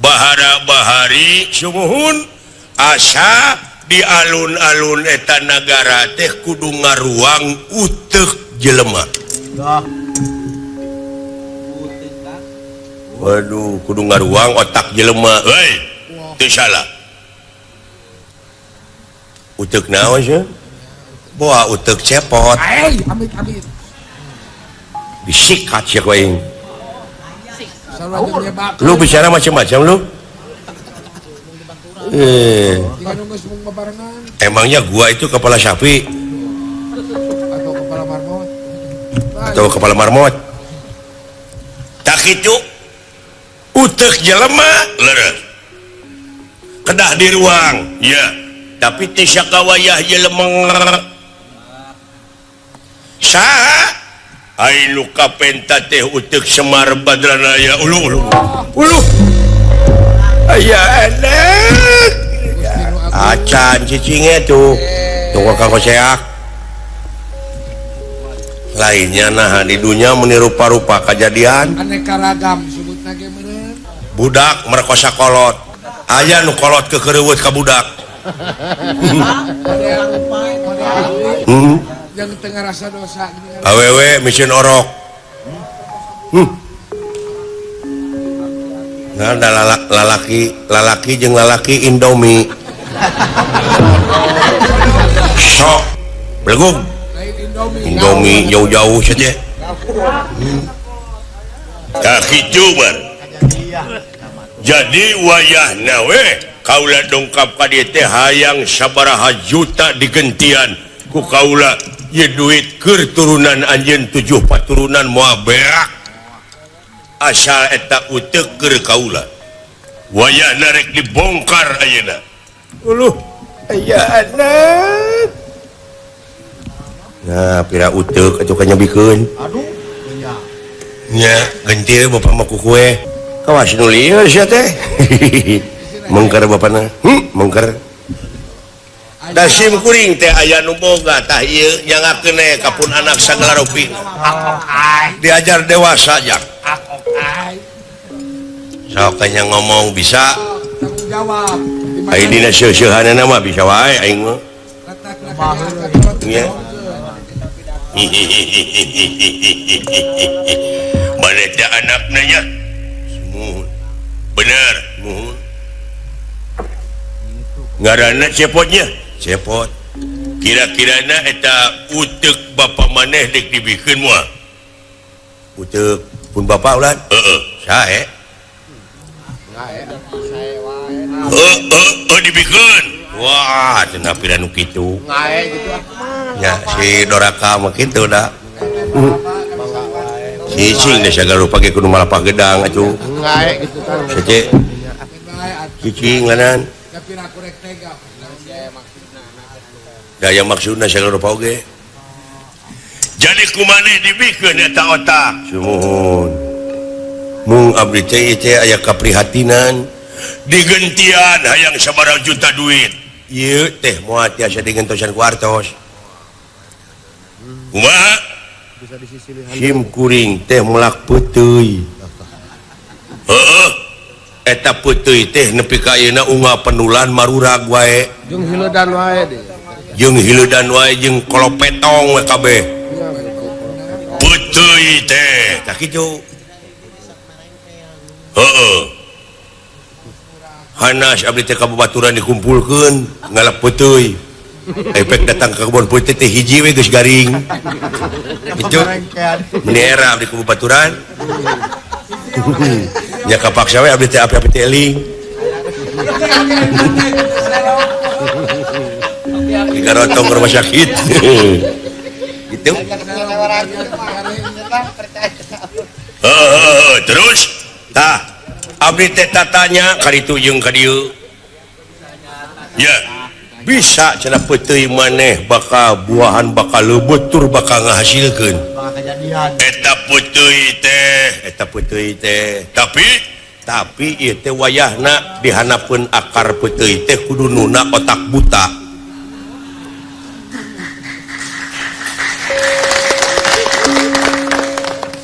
bahara-bahari sumuhun asa di alun-alun eta nagara teh kudu ngaruang uteuk jelema. Waduh, kudu ngaruang otak jelema. Heuy, teu salah. Uteuk naon sih? Boa uteuk cepot. Amit-amit. Disikat sia ku aing. Lu bicara macam-macam lu. Emangnya gua itu kepala sapi atau kepala marmot? Atau kepala marmot? Tak itu utek jelema leres. Kedah di ruang, ya. Tapi teu sakawayah jelema. Saha? Ai nu kapenta teh utek Semar Badranaya ulu ulu. Ulu. Aya enak. Acan cicingnya tuh. Tunggu kang koseak. Lainnya nah di dunia menirupa-rupa kejadian. Aneka ragam sebutna ge meureun. Budak merkosa kolot. Aya nu kolot kekereuweut ka budak. Yang tengah rasa dosa. Awewe mesin orok. Nah, ada lalaki jeung lalaki Indomie. Sok belegug. Indomie jauh-jauh saja. Kaki cuman. Jadi wayahna we kaula dongkap ka dieu teh hayang sabaraha juta digentian ku kaula ieu duit keur turunan anjeun 7 paturunan moal beak. Asal eta uteuk keur kaula. Wayahna rek dibongkar ayeuna. Uluh, aya anak. Nah, pira uteuk atuh kanyabikeun. Aduh, nya. Nya, gentil bapak mah ku kue. Kawas nu lieur sia teh. Mengker bapana. Mengker. Da sim kuring teh aya nu boga tah ieu nyangakeun we ka pun anak sagala rupi. Diajar dewasa jak. Sok nya ngomong bisa. Tanggung jawab. Ai dina seuseurhanana mah bisa wae aing mah. Nya. Mana teh anakna nya? Muhun. Bener, muhun. Ngaranna cepotnya? Cepot. Kira-kirana eta uteuk bapa maneh dek dibikeun moal? Uteuk pun bapa ulan? Heeh, sae. Heeh, dibikeun. Wah, cenah pira nu kitu. Ngae gitu ah. Ya, si doraka mah kitu da. Cicing deh sagala rupa ge kudu malapah gedang atuh. Ngae gitu kan. Cece. Cicing lanan. Daya maksudna sagala rupa oge. Jadi kumaneh dibikeun eta otak. Sumuhun. Mung abdi teh teh aya kaprihatinan digentian hayang sabaraha juta duit. Ieu teh moal tiasa digentosan ku artos. Kumaha? Bisa disisilihan. Sim kuring teh melak peuteuy. Heeh. Eta peuteuy teh nepi ka ayeuna unggal penulan marurag wae. Jeung hileudan wae deui. Jeung hileudan wae jeung kolopetong we kabeh. Peuteuy teh tah kitu. Heeh. Hanas abdi teh ka babaturan dikumpulkeun ngalap peuteuy. Efek datang ke kebun putih teh hiji we geus garing. Gitu. Meni era abdi ku babaturan. Nya kapaksa we abdi teh api-api teh eling. Digarotong ke rumah sakit. Gitu. Heeh, terus tah abdi teh tatanya ka ditu jeung ka dieu. Ya. Bisa cenah peuteuy maneh bakal buahan bakal leubeut tur bakal ngahasilkeun. Eta peuteuy teh, eta peuteuy teh. Tapi ieu teh wayahna dihanapeun akar peuteuy teh kudu nuna otak buta.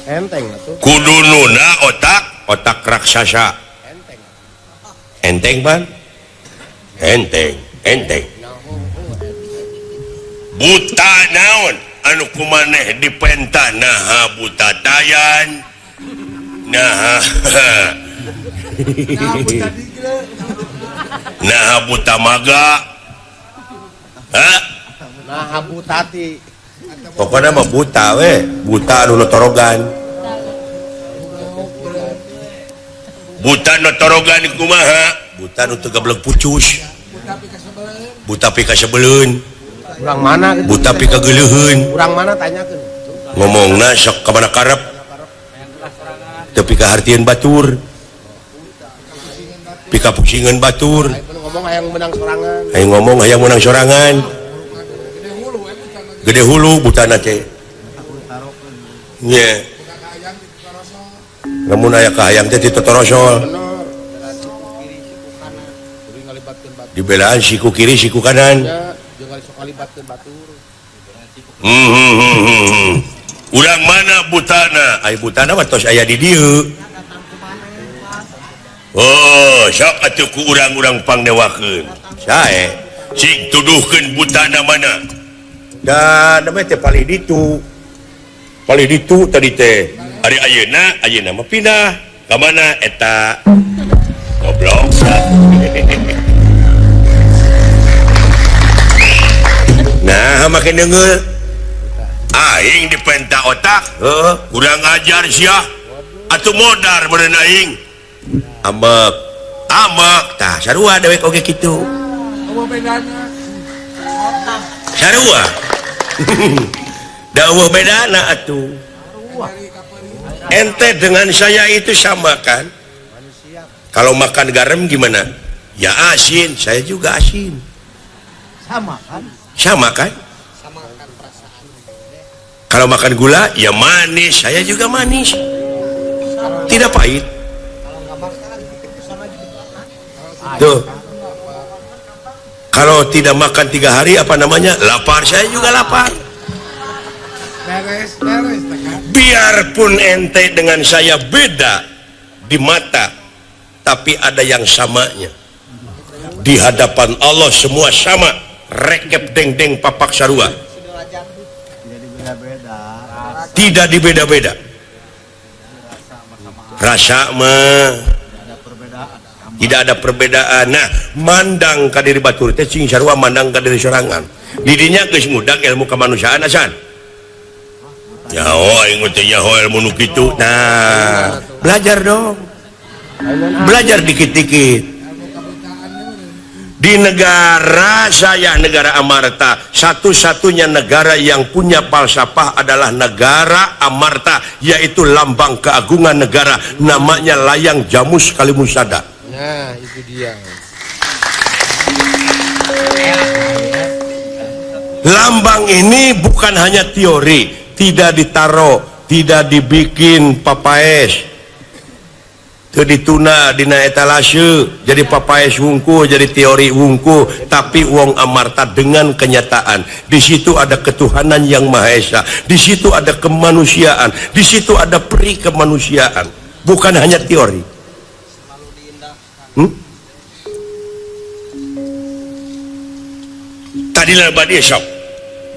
Enteng atuh. Kudu nuna otak raksasa. Enteng. Enteng ban? Enteng. Enteng. Buta naon anu kumaneh dipenta naha buta tayan naha naha buta maga ha naha butati pokokna mah buta we buta anu notorogan buta notorogan kumaha buta nu teu gablek pucus buta pika sebeleun urang mana gitu. Buta pika geuleuheun urang mana tanyakeun ngomongna sok ka mana karep teu pika hartieun batur pika pusingeun batur ngomong hayang menang sorangan hayang ngomong hayang menang sorangan gede hulu butana teh nya lamun aya kahayang teh ditotorosol dibelaan siku kiri siku kanan. Urang mana butana? Ai butana mah tos aya di dieu. Oh, sok atuh ku urang-urang pangnewakeun. Sae, cing tuduhkeun butana mana? Da namanya teh palih ditu. Palih ditu tadi teh. Ari ayeuna, ayeuna mah pindah. Ka mana eta? Goblok. Nah, makin denger aing dipenta otak. Heeh, kurang ajar sia. Atuh modar meureun aing. Ambek Sama tah sarua dewek oge kitu. Eueuh bedana. Sarua. Da eueuh bedana atuh. Ente dengan saya itu sama kan? Kalau makan garam gimana? Ya asin, saya juga asin. Sama kan? Sama kan? Kalau makan gula, ya manis, saya juga manis. Tidak pahit. Tuh. Kalau tidak makan 3 hari apa namanya? Lapar, saya juga lapar. Biarpun ente dengan saya beda di mata, tapi ada yang samanya. Di hadapan Allah semua sama, rekep deng-deng papak sarua. Tidak dibeda-beda. Rasa mah tidak ada perbedaan. Nah, mandang ka diri batur teh cing sarua mandang ka diri sorangan. Didinya geus ngudag ilmu kemanusiaan asan. Nyaho aing teh nyaho ilmu nu kitu. Nah, belajar dong. Belajar dikit-dikit. Di negara saya, negara Amarta, satu-satunya negara yang punya falsafah adalah negara Amarta, yaitu lambang keagungan negara, namanya layang jamus kalimusada. Nah, itu dia. Lambang ini bukan hanya teori, tidak ditaruh, tidak dibikin papaes, dituna dina etalase jadi papaes wungku, jadi teori wungku, tapi wong Amarta dengan kenyataan. Di situ ada ketuhanan yang Maha Esa, di situ ada kemanusiaan, di situ ada peri kemanusiaan, bukan hanya teori. Tadi lah badi sok,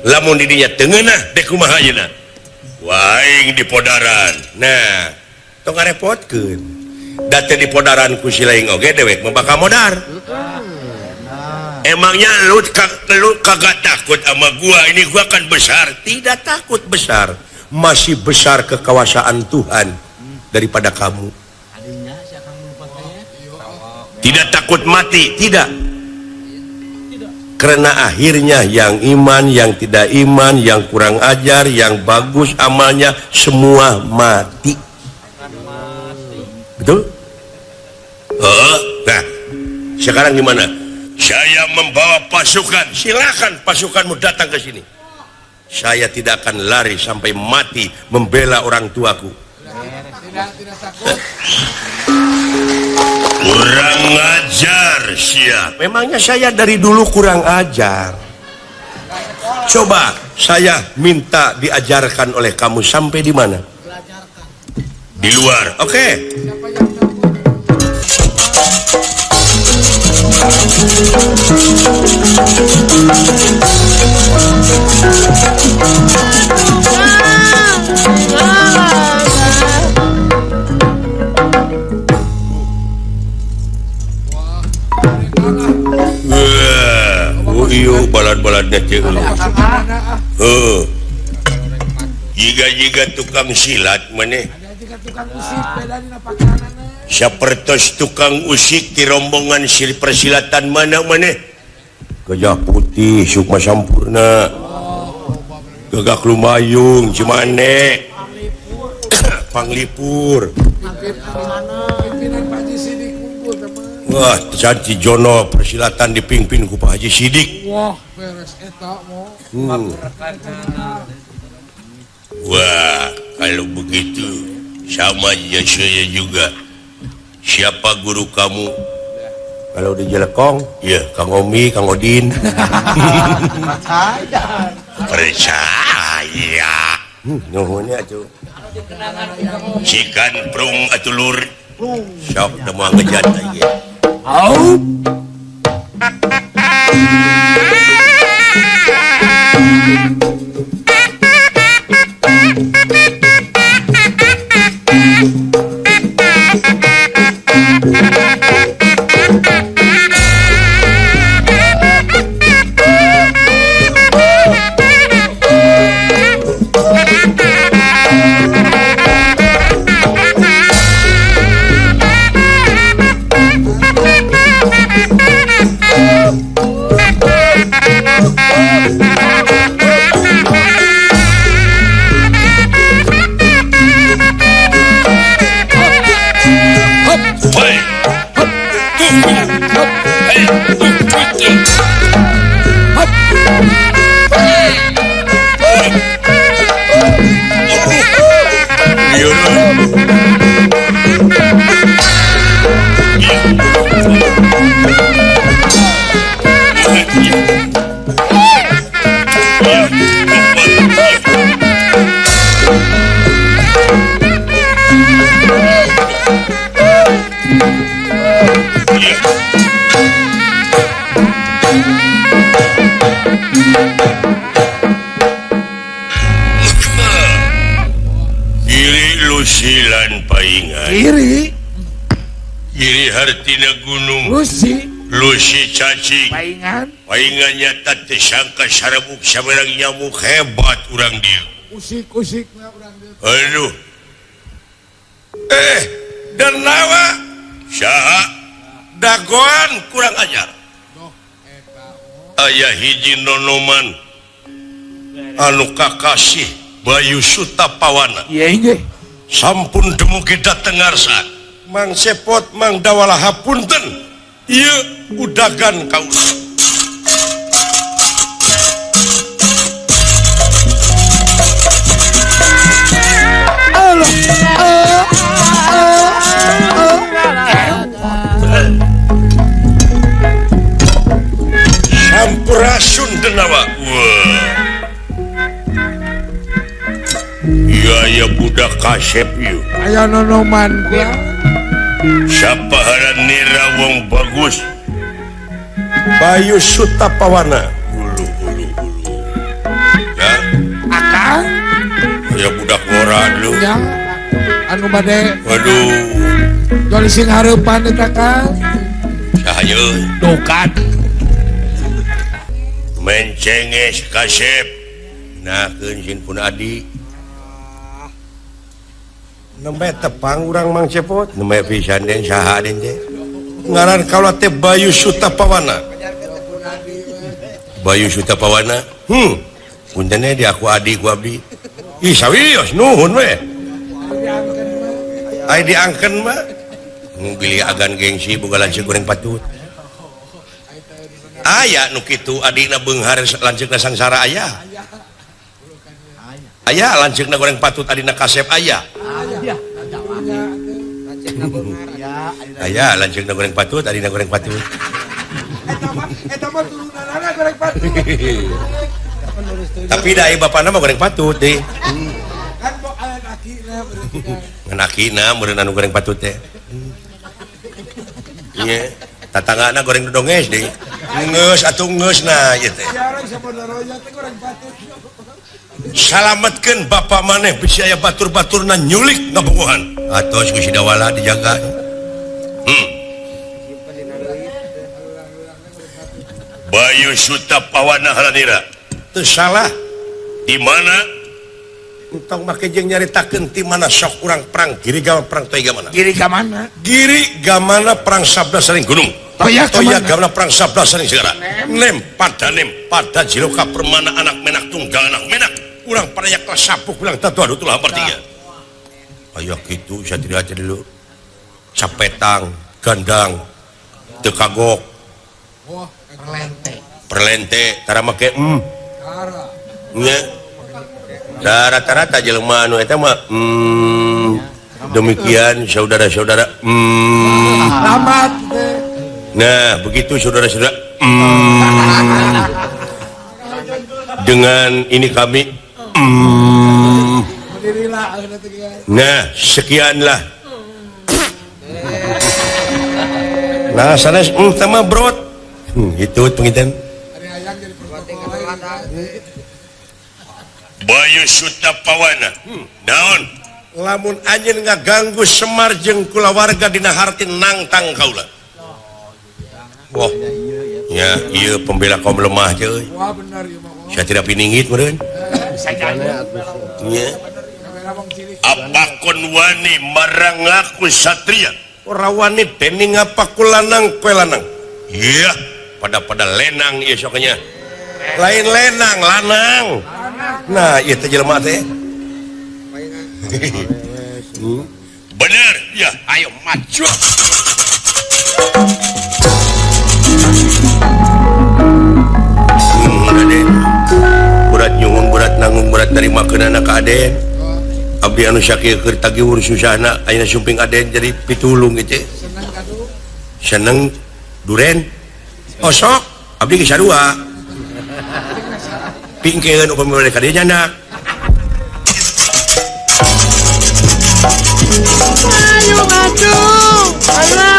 lamun didinya tengenah dek kumaha ayeuna, waing di podaran. Nah, tong ngarepotkeun. Date di podaran ku si lain oge dewek mah bakal modar. Emangnya lu kagak takut sama gua, ini gua kan besar. Tidak takut besar, masih besar kekuasaan Tuhan daripada kamu. Tidak takut mati, tidak. Karena akhirnya yang iman, yang tidak iman, yang kurang ajar, yang bagus amalnya, semua mati. Betul? Nah, sekarang gimana? Saya membawa pasukan, silakan pasukanmu datang ke sini. Saya tidak akan lari sampai mati membela orang tuaku. Tidak takut. Kurang ajar siap. Memangnya saya dari dulu kurang ajar. Coba saya minta diajarkan oleh kamu sampai di mana? Di luar. Oke. Okay. Wah, oh iyo balad-baladnya ceu. Heeh. Jiga-jiga tukang silat maneh. Sapertos tukang usik di rombongan sil persilatan mana maneh. Gajah putih sukma sampurna. Gagak lumayung cimane. Panglipur. Wah, Janji Jono persilatan dipimpin ku Pak Haji Sidik. Wah, beres eta mo. Wah, kalau begitu sama saya juga. Siapa guru kamu? Kalau di Jelekong, ya Kang Omi, Kang Odin. Percaya. Nuhun atuh. Sikan prung atuh lur. Sok da moal ngejat lagi. Au. Kiri Lusilan paingan. Kiri. Kiri hartina gunung. Lusi. Lusi cacing. Paingan. Paingan nyata teu sangka sarabuk saberang nyamuk hebat urang dieu. Usik-usik urang dieu. Aduh. Darnawa saha dagoan kurang ajar. Aya hiji nonoman anu kakasih Bayu Suta Pawana. Iya sampun dumugi dateng ngarsa Mang Sepot Mang Dawala hapunten ieu udagan kaula. Sampurasun Denawa. Iya ya budak kasep ieu. Aya nonoman gua. Sapaharan nira wong bagus. Bayu Suta Pawana. Ulu ulu ulu. Ya. Akang. Aya budak ngora lu. Ya. Anu bade. Waduh. Jol sing hareupan eta Kang. Saha ye? Dokan. Mencenges kasep. Nakeun sin pun adi. Nembe tepang urang Mang Cepot. Nembe pisan den saha den teh. Ngaran kaula teh Bayu Suta Pawana. Bayu Suta Pawana. Punten di aku adi ku abdi. Ih sawios nuhun we. Ai diangkeun mah. Bilih agan gengsi boga lanceuk goreng patut. Aya nu kitu adina beunghar lanceukna sangsara aya. Aya lanceukna goreng patut adina kasep aya. Aya lanceukna goreng patut adina goreng patut. Eta mah turunanana goreng patut. Tapi da ieu bapana mah goreng patut deui. Kan kok aya akina berarti kan. Ngan akina meureun anu goreng patut teh. Ieu tatanggana goreng dodonges deui. Geus atuh geus nah ieu teh. Salametkeun bapak maneh bisi aya batur-baturna nyulik ngabogohan. Atos ku si Dawala dijaga. Bayu Suta Pawana halanira. Teu salah. Di mana? Entong make jeung nyaritakeun ti mana sok urang perang Giri Gama perang Toya Gamana. Giri Gamana. Giri Gamana perang sabda saring gunung. Toya Gamana perang sabda saring segara. Nem pada nem pada jiloka permana anak menak tunggal anak menak. Urang paraya kelas sapuk ulang tatu adu tulah hampar tiga. Aya kitu satria teh dulu. Capetang, gandang, teu kagok. Wah, perlente. Perlente tara make Nya. Rata-rata jelema anu eta mah demikian saudara-saudara. Selamat. Nah, begitu saudara-saudara. Dengan ini kami Nah, sekianlah. Nah, sanes sama brot. Itu penginten. Bayu Suta Pawana. Naon? Lamun anjeun ngaganggu Semar jeung kulawarga dina harti nangtang kaula. Wah. Ya, ieu pembela kaum lemah teh euy. Wah, bener ieu mah. Saya tidak piningit meureun. Nya. Apa kon wani marang aku satria? Ora wani dening apa ku lanang kowe lanang. Iya, pada-pada lenang ieu sok nya. Lain lenang, lanang. Nah, ieu teh jelema teh. Bener, ya, ayo maju. Dibejakeunana ka Aden. Abdi anu sakieu keur tagiwur susahna ayeuna sumping Aden jadi pitulung gitu. Seneng duren. Osok abdi geus sarua. Pingkeun upami bade ka dieu nyandak. Ayo atuh. Allah.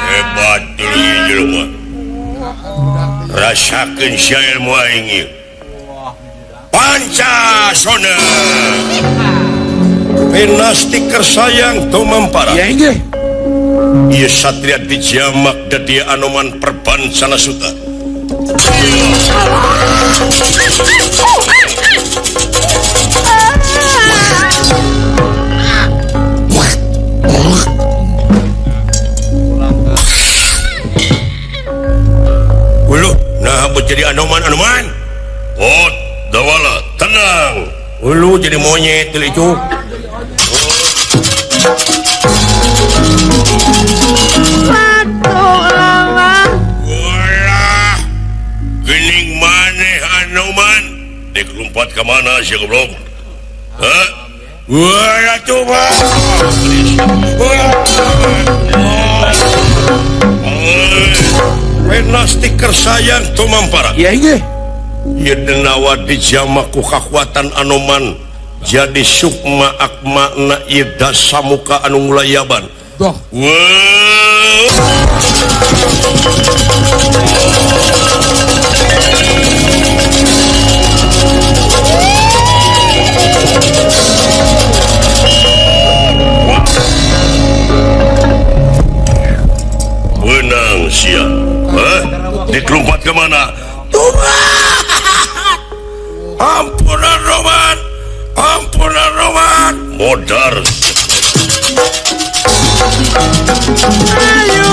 Hebat dulu jelema. Rasakeun sia ilmu aing ieu. Pancasona. Pinasti kersayang tumampara. Ya inggih. Ieu satria dijamak dadi Anoman Perbansana Suta. Uluh, nah jadi Anoman-Anoman. Oh, dawala, tenang. Ulu jadi monyet itu. Walah, gening maneh Anoman. Dek lompat ke mana sih goblok? Hah? Walah coba. Penasti kersayang tumampara. Ya inggih. Ieu denawa dijama ku kakuatan Anoman jadi sukma akmana ieu dasamuka anu ngulayaban. Doh. Wow. Menang sia. Hah? Dikelompat ke mana? Tuhan! Ampunan Roman! Ampunan Roman! Modar. Ayo.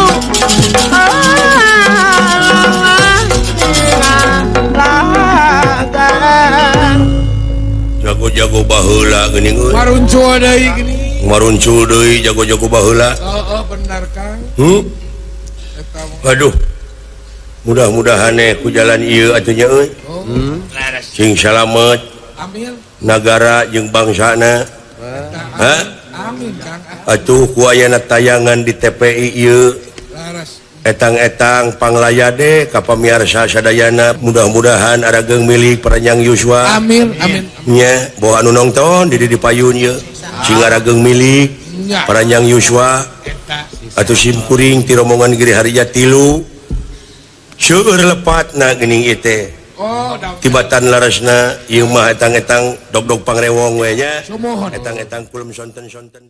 Jago-jago baheula geuning euy. Maruncul deui geuning. Maruncul deui jago-jago baheula. Heeh, benar Kang. Aduh. Mudah-mudahan ku jalan ieu atuh nya euy. Sing salamet. Amin. Nagara jeung bangsana. Hah? Amin Kang. Atuh ku ayana tayangan di TPI ieu. Etang-etang panglayade ka pamiarsa sadayana mudah-mudahan arageung milik Paranjang Yuswa. Amin amin. Nya boh anu nongton di di payun ieu. Sing arageung milik Paranjang Yuswa. Atuh simkuring ti rombongan Giri Harja 3. Seueur lepatna geuning ieu teh. Tibatan larasna ieu mah etang-etang dog-dog pangrewong we nya. Etang-etang kulem sonten-sonten.